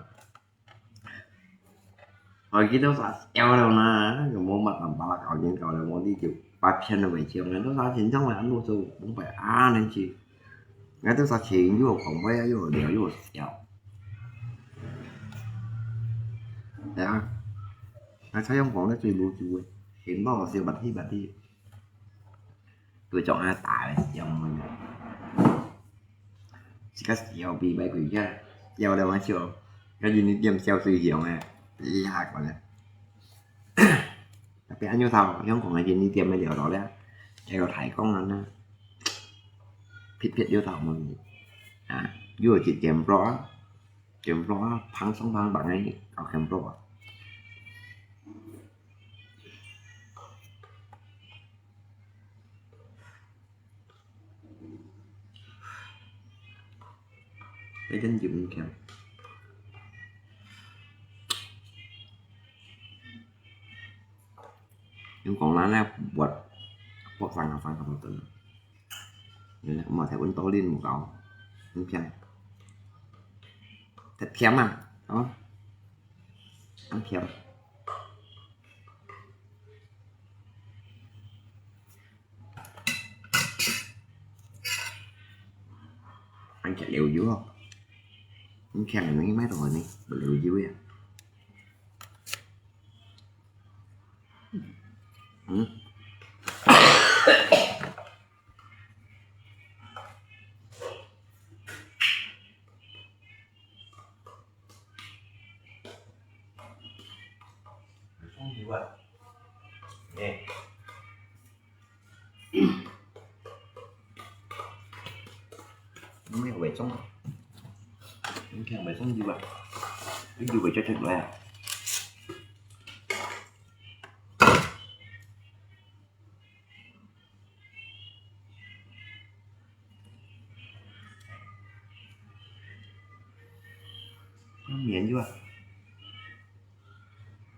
Ôi, cái đó sao eo đâu mà, cái món mà tầm ba là cậu nhìn cậu là món đi chịu ba phiên là mày chiều, cái đó sao chính trong là ăn đồ số cũng phải ăn lên chứ. Cái đó sao chỉ như một phòng bay, như một điều, như một eo. Đấy à. Nó sao trong phòng nó chỉ lú chú ấy. Hiện bao là siêu bật đi, bật đi. Tôi chọn hai tài, siêu mười. Chỉ có siêu bị bảy quỷ chứ. Siêu đâu mà siêu. Cái gì nên tiêm siêu suy hiểu nè. Ý hạt còn nè. Tapi anh yêu thầu, không còn cái gì nên tiêm bây giờ đó đấy. Cái có thải công năng nè. Phít phít yêu thầu mà. À, yêu chỉ tiêm pro. Tiêm pro, phăng sống phăng bằng ấy, có tiêm pro. Cái chân chịu mình kèm. Nhưng còn lá nè, buat, buat phăng, phăng, phăng, phăng. Nên là mà thấy quên tố lên một câu. Không kèm. Thật kèm à, đó. Ăn kèm. Ăn chả liu dữ không? Ăn kèm này mấy mấy rồi nè, bật liu dữ vậy. Ừ. Không gì vậy. Nè. Nó mới về sống. Nó khen về sống gì vậy? Cái gì vậy cho thật vậy à? Nó miệng chưa?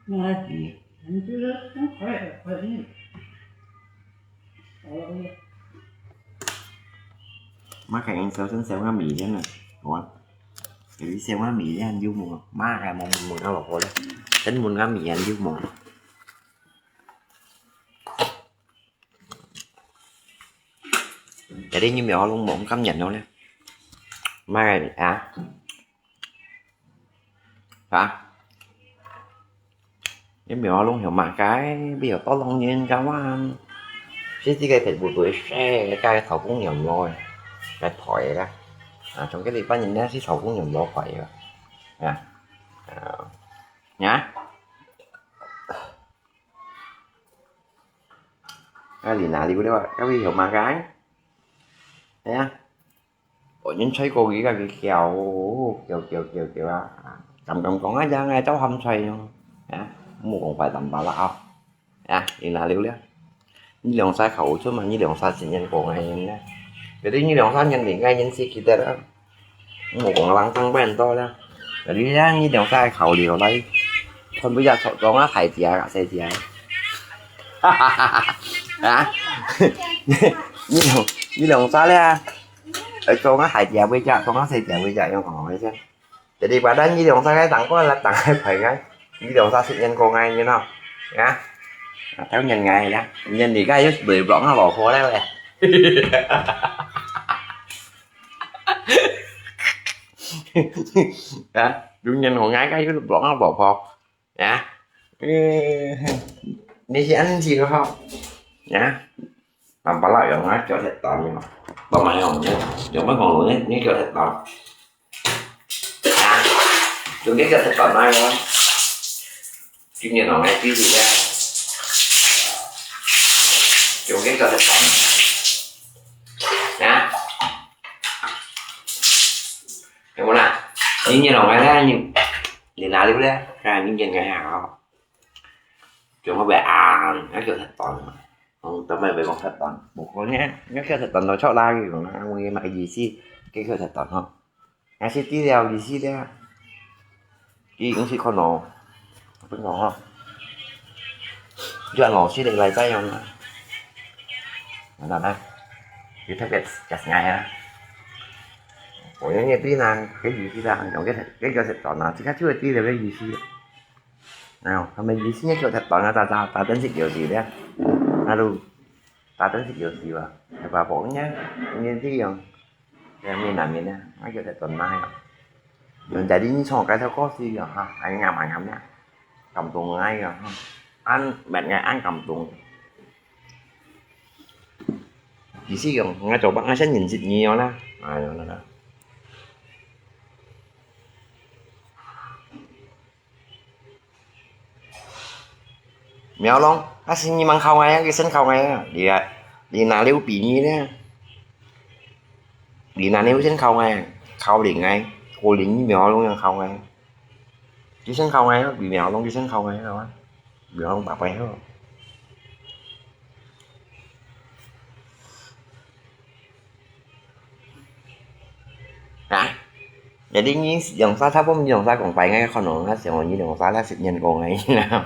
Rồi. Gì? Anh cứ lướt, nó khỏi, khỏi đi. Khỏi đi. Má cái anh xéo sân xéo ngắm mì thế này. Ủa? Cái đi xéo ngắm mì thế anh du mùa. Má cái mong mùa nó lọc rồi đấy. Tính mùa ngắm mì anh du mùa. Chả đi như mèo luôn mong cắm nhận đâu nè. 麼个啊？啊？你苗龍有麼个？比較多老人家嘛，這个別不對，這个頭公羊肉个，來配个啦。啊，從這裡半年呢，係頭公羊肉配个。啊，啊，啊。啊，你哪裡了啊？該位有麼个？哎呀。 哦，人吹過佢个佢叫，叫叫叫叫啊！敢敢講啊，樣啊，走鹹菜哦！啊，莫講壞淡薄啦哦！啊，你哪了了？你兩儕考出嘛，你兩儕先人過个人啊！Jadi你兩儕人另外人識記得啦，莫講冷靜變多啦！Jadi啊，你兩儕考慮來，看不下裝啊，大隻啊，細隻啊！哈哈哈哈！啊，你兩你兩儕咧？ 哎，裝啊，大隻尾隻，裝啊，細隻尾隻，用講个先。Jadi pada你兩儕个當官啦，當个排个，你兩儕識人過个，你喏，啊，啊，當然个呀，人家个又雷block啊老婆了喂。啊，有人好个，个又block啊老婆。 啊，嗯，你是恁樣个吼，啊，淡薄啦，用啊，叫食飯个嘛，當然用，用乜講呢，你叫食飯，啊，用个叫食飯啊，今日用个比例啊，用个叫食飯，啊。 有無啦？你你弄个咧，你你哪裡咧？看你演个啊，全部被啊，那叫食飯嘛。嗯，都沒被講食飯，無可能，那叫食飯都出來个，那我也沒意思，該叫食飯吼。那是治療意思咧。 佢毋識看咯，分講吼，就老師个來再用啦。那那，佢特別食ง่啊。我用个對啦，个意思啦，用个个个食飯啦，自家就會知道个意思。哎喲，他們意思就食飯啊，打打打等食有時咧，那就打等食有時吧，還把飯呢，你這樣。 Yang minah minah, ai kêu thèt tòn mai. Yang jadi ni chong cái thau có gì rồi ha, ai ngam ai ngam nha. Cảm động ai rồi ha. Ăn mệt ngày ăn cảm động. Chỉ xí rồi, ngay chỗ bạn ngay sát nhìn dịch nhiều đó. Ai rồi đó. Miao Long, asi nyi mang khâu ngai, cái sân khâu ngai, đi à, đi nà liu bì nyi nè. Đi nà liu sân khâu ngai, khâu đi ngai, cô đi nyi Miao Long yang khâu ngai. Cái sân khâu ngai, bị Miao Long cái sân khâu ngai rồi. Miao Long bạc bạc rồi. Hả? Jadi nyi dòng xã tháp bông dòng xã còn phải ngay con nó nó sẽ nyi dòng xã là sự nhân của ngày nào.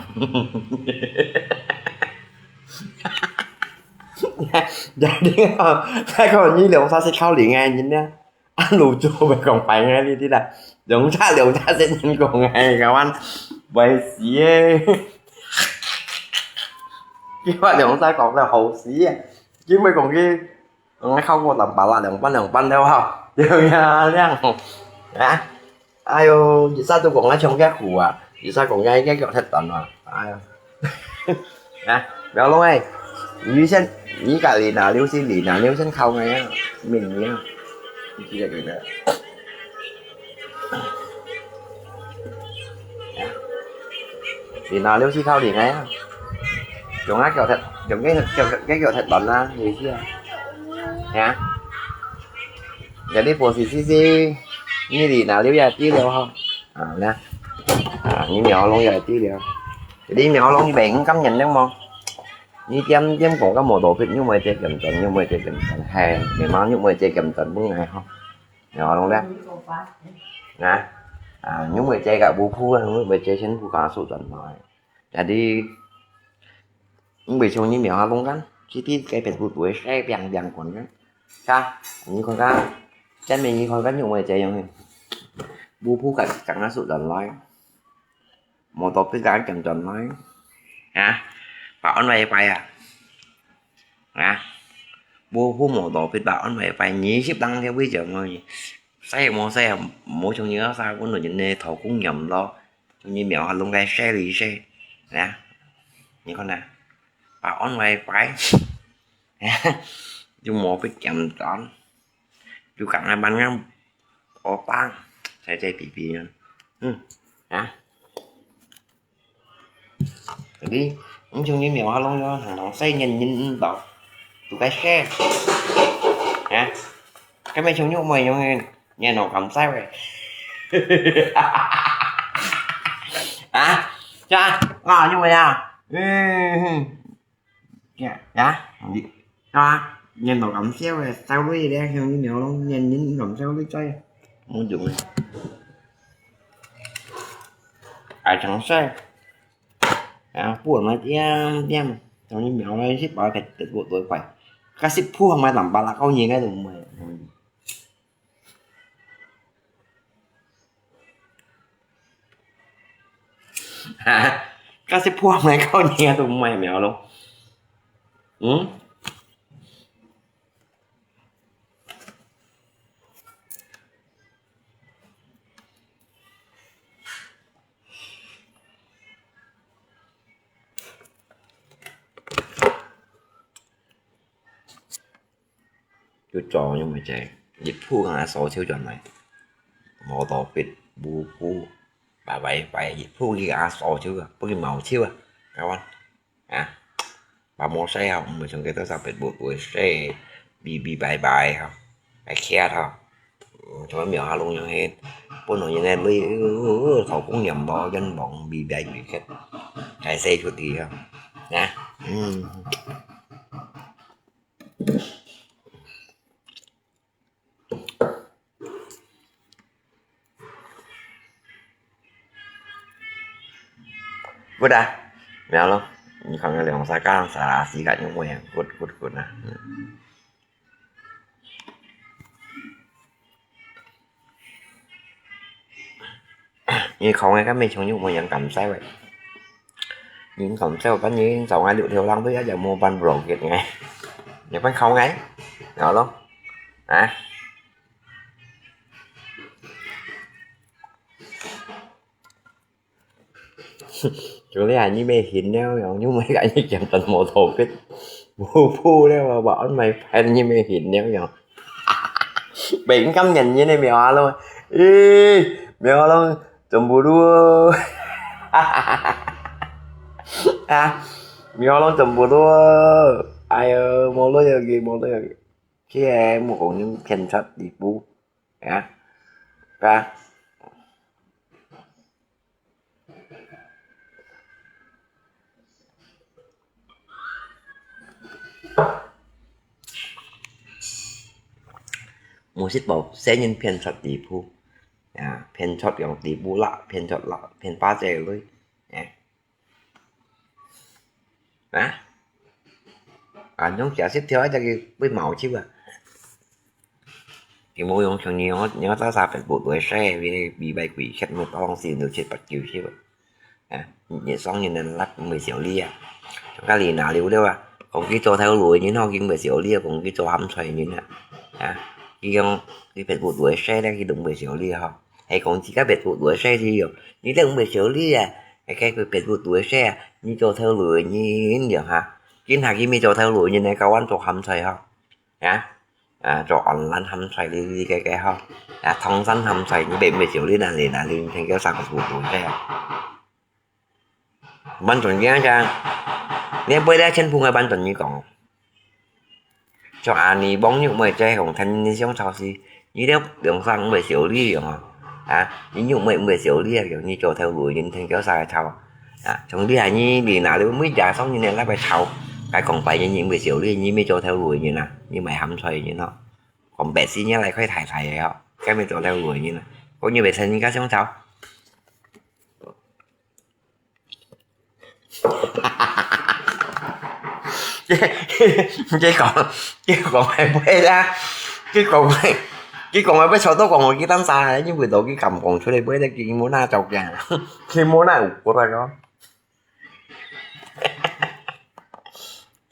Jadi saya kalau nyi dòng xã sẽ khâu đi ngay nyi nha. Anh lù chua mà còn phải ngay đi đi là dòng xã dòng xã sẽ nhân của ngày các bạn. Vậy xí. Cái bạn dòng xã còn là hậu xí. Chứ mới còn cái 嗯，考過淡薄啦，兩班兩班了吼，對毋對啊？這樣，啊，哎喲，一下都講啊，像隻虎啊，一下講啊，應該叫忒短啊，哎喲，啊，Miao Long欸，你先，你家裡哪六十，你哪六十考个啊？明年啊，你記得記得。 你拿六十套零个啊？用啊，腳踢，用个腳个腳踢斷啦，你知啊？係啊？Jadi posisi si，你拿六也知了吼。啊，那，啊，你苗龍也知了。Jadi苗龍你袂感覺了無？你點點講个無道理，你莫再咁講，你莫再咁講，係，你媽你莫再咁講，本來吼。 Miao Long咧，啊，啊，因為這個無鋪啊，因為這全部家屬轉來。Jadi，因為像你苗下弄kan，這啲該邊不會晒，平平滾kan。Ka，你看看，前面你看看，因為這樣，無鋪个，剛剛收轉來。 無道理个緊轉來。啊，保安WiFi啊。啊，無，無道理保安WiFi，二十零條位就愛。洗無洗啊，無像你个啥，阮老人呢，頭殼炎咯，像你苗下弄个洗一洗，啊，你看呐，把安排擺，就無被檢查，就講來慢慢，我放，在這皮皮呢，嗯，啊。 Jadi，你像你苗下弄个，通通洗，人人毋到，都該洗。啊，該咩像玉妹樣个，你弄敢洗喂？啊，呀，啊，玉妹啊，嗯，呀，呀，你，啊，你弄敢洗喂？洗喂咧，像你苗弄，人人毋敢洗喂，洗，無用个。愛常洗。 啊，不過嘛，點點，像你苗來食飽个，得過多快。該食鋪還買淡薄啦，搞你个都毋會。哈，該食鋪還買搞你个都毋會苗咯。嗯？ 就做樣物事，一鋪个阿嫂手轉來，無道別，無鋪，拜拜拜，一鋪个阿嫂手啊，不過毛手啊，該款，啊，把毛洗好，毋會像該兜啥別無會洗，嗶嗶拜拜吼，愛徛吼。 像苗下弄樣係，本來人个鐳，頭殼炎咯，冤枉，嗶嗶嗶嗶，該洗出去啊，啊，嗯。Good啊，苗咯，你看个兩三個，三四個，因為good good good啊。嗯。 你講个，該咩像玉妹樣敢洗喂？你敢洗，反正早𠊎六條人都一樣無辦法个。你分講个，然後咯，啊？就你還你咩眩了樣，你毋會感覺簡單無道个，無鋪了啊，把安排拍你咩眩了樣。 Bèn cắm nhìn với này mèo alo. Ê, mèo alo, chấm bù đua. À, mèo alo chấm bù đua. Ai ơ, một lối giờ gì, một lối giờ gì. Khi em một con những khen sắt đi bù. Hả? Hả? 無食飽，細人騙出地步，啊，騙出用地步啦，騙出啦，騙花姐女，啊，啊，啊，用假食條，一隻佢會毛球啊。 佢無用像你哦，你哦早早別步來洗，比比拜鬼吃，無當時就七八九十啊。啊，日上人能力毋會少你啊。像該李娜流了啊，講佢做頭路个人吼，佢毋會少你啊，講佢做鹹菜个人啊。啊，佢講佢別步來洗咧，佢都毋會少你吼。係講自家別步來洗去喲，你都毋會少你啊。係該佢別步來洗啊，你做頭路个人喲哈。今下佢毋係做頭路个人呢，教阮做鹹菜吼。 啊，啊，做online鹹菜哩哩个个吼，啊，唐山鹹菜，你別毋係少哩哪哩哪哩，聽叫三個字个啊。完全个啊，你不會來全部个完全你講。像阿你網友妹在講，聽你上超市，你了兩三毋係少哩用啊。 啊，你又毋會，毋會少你啊，你做頭路个人聽叫啥个吵啊？啊，從你還你，你哪裡每家上人來來吵，該講白人，你毋會少你，你毋係做頭路个人啊，你賣鹹菜个人哦。講白事，你來開太太个哦，該毋係做頭路个人啊，講你袂趁人家相吵。 這，這講，這講會背啦，這講會，這講會背，吵到講我去當啥，因為到佢敢講出來，背得佢無那著驚，佢無那有骨啊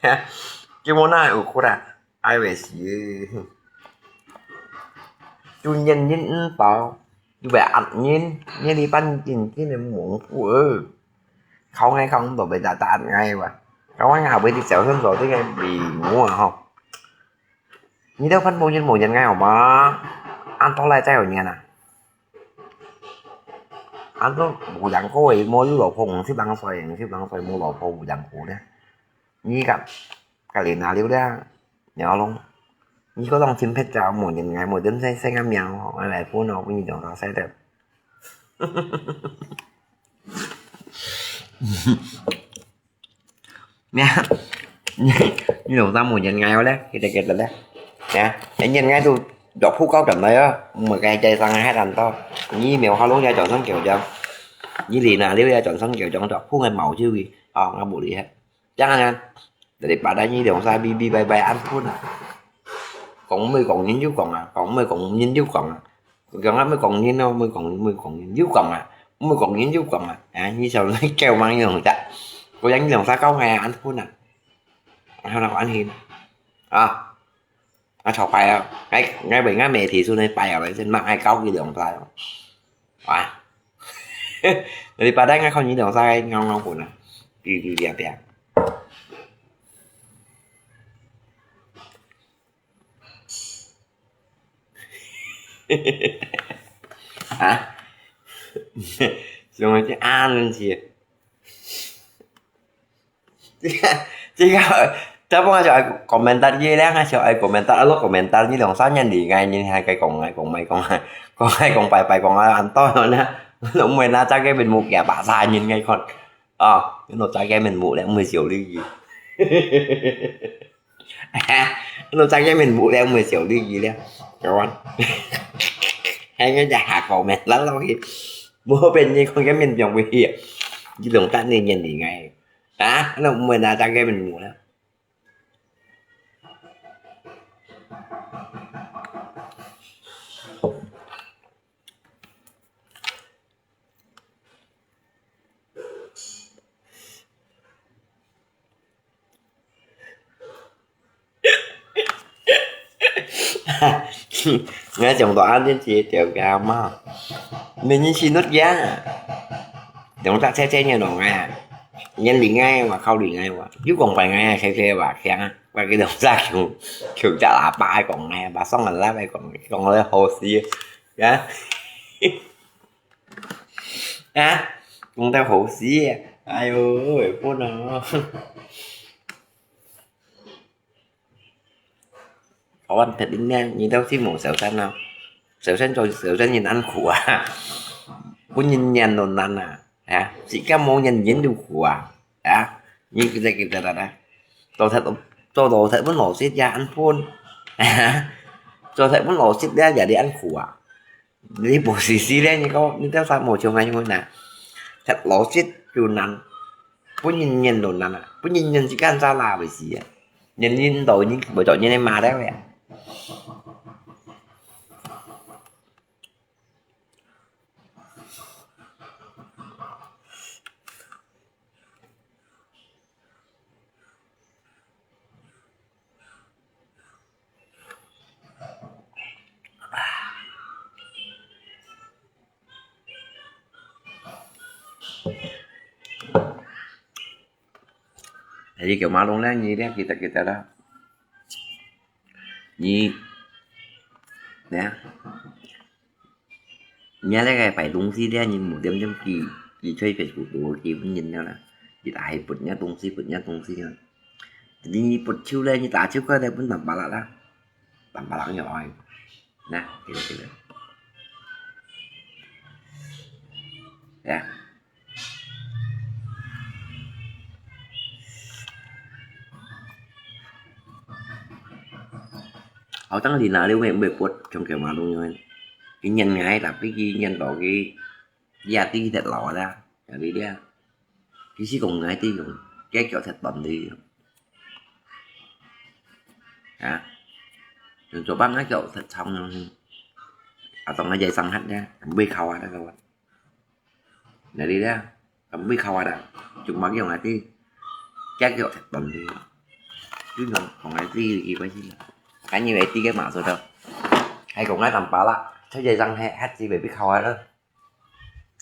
個，佢無那有骨啊，ai會死。就人人毋包，又會壓人，你這班人真个蒙福哦。靠𠊎靠毋到，會打打壓𠊎哇。靠𠊎下輩子小心做這个禮物啊吼。你兜番無人無人愛好嗎？恁多來再有人啊？恁多無人過个，無有老婆，五十零歲，五十零歲無老婆，無人過咧。你个，个人哪了咧？你講，你个當真撇走，無人愛，無人生，生个命哦，愛來分哦，分你兩个使得。 咩？你，你弄啥無人愛哦咧？佢哋，佢哋咧？啊？你人愛都藥鋪搞轉來哦，毋係該街上還很多。你苗好弄也轉身狗叫，你連啊了也轉身狗叫，藥鋪个毛就佢，哦，我無理解。這樣呢，你把那你弄啥嗶嗶拜拜安分啊？講毋會講人就講啊，講毋會講人就講啊。 佢講啊，毋會講人咯，毋會講，毋會講人，又講啊，毋會講人又講啊，啊，你想來叫麼个用得？佢講你用啥教𠊎啊，恁分啊？然後呢，安心啊，啊，吵牌啊，𠊎，𠊎為𠊎媒體出來牌啊，先讓𠊎教佢兩下咯，啊，你把單𠊎看你兩下，咬咬分啊，嗶嗶嗶嗶。 啊？什麼叫啊？恁樣？這個，這個，他幫我小愛komentar，這兩個小愛komentar，啊，lo komentar，你兩三年裡該，你還該講來講來講來，講來講拜拜，講啊，恁多呢，我都毋會拿這個面目給別儕人來看。啊，你拿這個面目來，毋會笑你。 哈，你再見面無了，毋會笑你去了，kawan。還有這下講咩，老老去，無變你看見面變會去，你弄得你年齡哎，啊，你毋會拿再見面無了。 𠊎想到恁樣子條件嘛，明明是not樣，兩隻車車人摎𠊎啊，人理𠊎話，靠理𠊎話，又講拜𠊎啊，車車話，聽啊，話佢兩隻求求隻喇叭講𠊎，把聲很大講，講了好死啊，啊，講到好死啊，哎喲，會分啊。 台灣特別呢，你兜係無小三啊？小三做小三人恁苦啊，分人忍都難啊，啊，自家無人忍都苦啊，啊，你記得記得啦，做忒做到忒分老實也恁分，啊，做忒分老實咧也你恁苦啊。 你無事事咧，你講你兜儕無像𠊎樣啊？忒老實就難，分人忍都難啊，分人忍時間差啦，會死啊！人忍到你會做人个媽了呀。 Jadi kaya malung lah ni dia kita kita lah. Ni, ya. Nhớ lẽ cái phải đúng gì đấy, nhìn một điểm chấm kỳ, kỳ chơi Facebook của kỳ cũng nhìn nhau là, kỳ tài bật nhá đúng gì, bật nhá đúng gì nhá. Jadi nhìn bật chiêu lẽ, nhìn ta chiêu cái đấy cũng tạm bạ lạ lắm. Tạm bạ lạ rồi. Nè, kiểu kiểu. Ya. Hảo tăng thì nà liu mẹ mẹ bột trong kiểu mà đúng rồi. Cái nhân ngày là cái cái nhân đó cái gia ti thật lỏ ra. Cái đi đi. Cái gì cũng ngày ti cũng cái kiểu thật bầm đi. Hả? Đừng cho bác nói kiểu thật xong rồi. À, tổng là dây xăng hết nha. Không biết khâu ai đó đâu. Nè đi đó, không biết khâu ai đó. Chúng bác dùng ai ti. Chắc kiểu thật bầm đi. Chứ nó còn ai ti thì gì bác gì. Cái như vậy ti cái mã số đâu. Hay cũng ai tầm bạ lạ. 出去正係，係自己必考啊啦。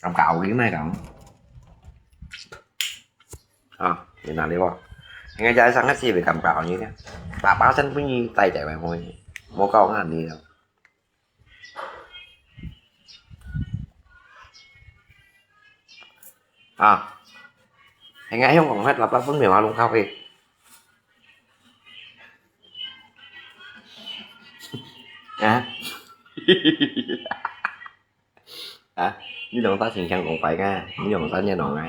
感覺有佢咩講？啊，你哪裡喎？應該就係上个四位感覺好呢？爸爸身邊帶仔个妹，莫搞恁呢了。啊，應該用講法，爸爸分別嘛弄咖啡。啊？啊，你兩儕成成講白个，你兩儕念兩个字。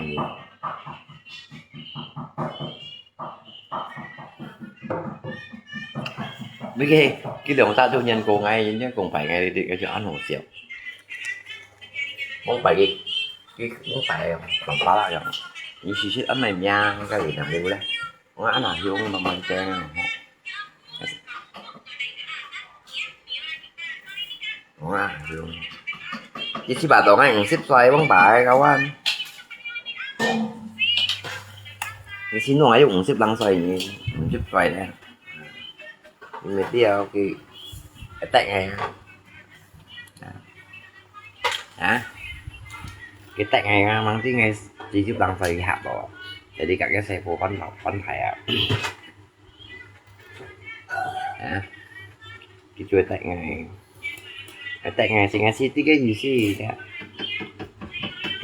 你个，佢兩儕都念過个，人家講白个，你，你就恁好笑。講白个，佢講白个，講白啦樣，你試試恁个名，該有能力咧。 我恁樣用慢慢整啊，吼。我恁樣用。一七八當然五十歲，往擺个高安。你先弄還有五十零歲呢，五十歲咧。你咪掉去，一定个啊。 啊？佢得个啊，吂知个自己當歲客咯，jadi佢个細婆翻頭翻頭啊。啊？佢最得个，佢得个，成个係這个意思个。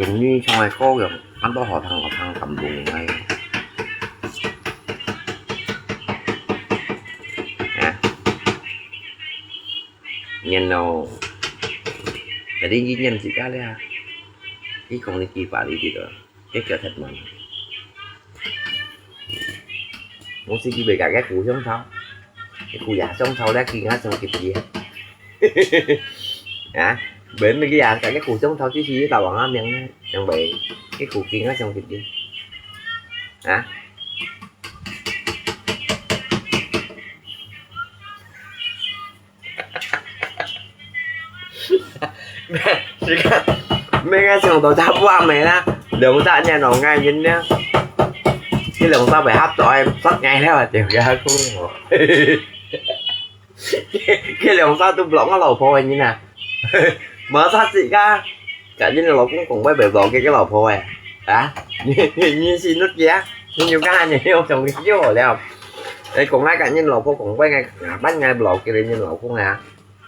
終於唱个歌个，恁多好聽好聽感動个。啊？ 然後，jadi你念自家咧，你講你幾百里地个，你叫忒慢。我自己袂个，个故鄉草，个故鄉草咧，佢應該上去啲。啊，袂，你个啊，个故鄉草只係一道黃阿明咧，因為个故應該上去啲。啊？ 自家，每个上到差不多尾啦，兩隻人兩个人了，佢兩隻袂合作，煞𠊎了，就佢講我。佢兩隻都block𠊎老婆个人啊，無煞自家，甲人老公講話袂block佢个老婆个，啊？你，你，你是哪个啊？你有看你有上去救我了？哎，講來甲人老婆講話，𠊎，𠊎，𠊎block佢个人老公啊。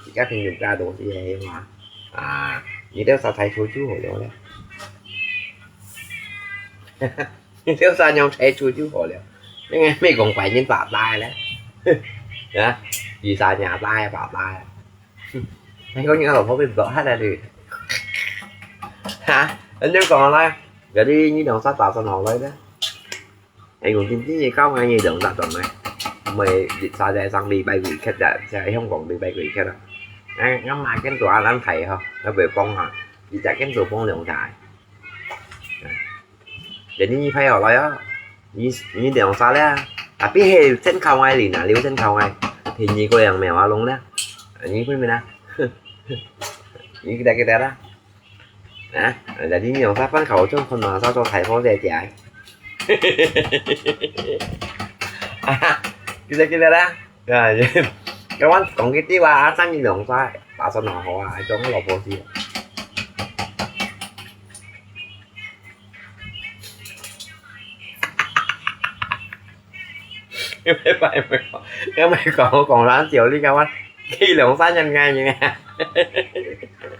自家朋友家東西个嘛。啊，你兜煞睇出就好了咧。你兜煞樣睇出就好了。應該美國白人爸爸咧。啊，二三廿代爸爸。你講你个老婆會block下來咧？哈？恁樣講來，jadi你兩儕打算好來咧？ 哎，講真正个，教𠊎个兩隻轉來，毋係一隻在上禮拜幾刻啊，在香港禮拜幾刻啊。哎，𠊎媽見到恁大吼，𠊎會幫下，一隻見到幫兩隻。jadi你派好來哦，你，你兩隻咧，tapi係先靠𠊎哩，哪裡有先靠𠊎？便宜過兩秒啊，弄咧，你會咩啦？你記得記得啦。 啊，jadi你兩儕飯口中困難，煞做大貨姐姐。啊，記得記得啦。啊，該我講佢啲話，啊，生意兩儕，打算好好啊，還做我老婆事。因為拜拜，因為講講爛笑，你講我，佢兩儕人个人啊。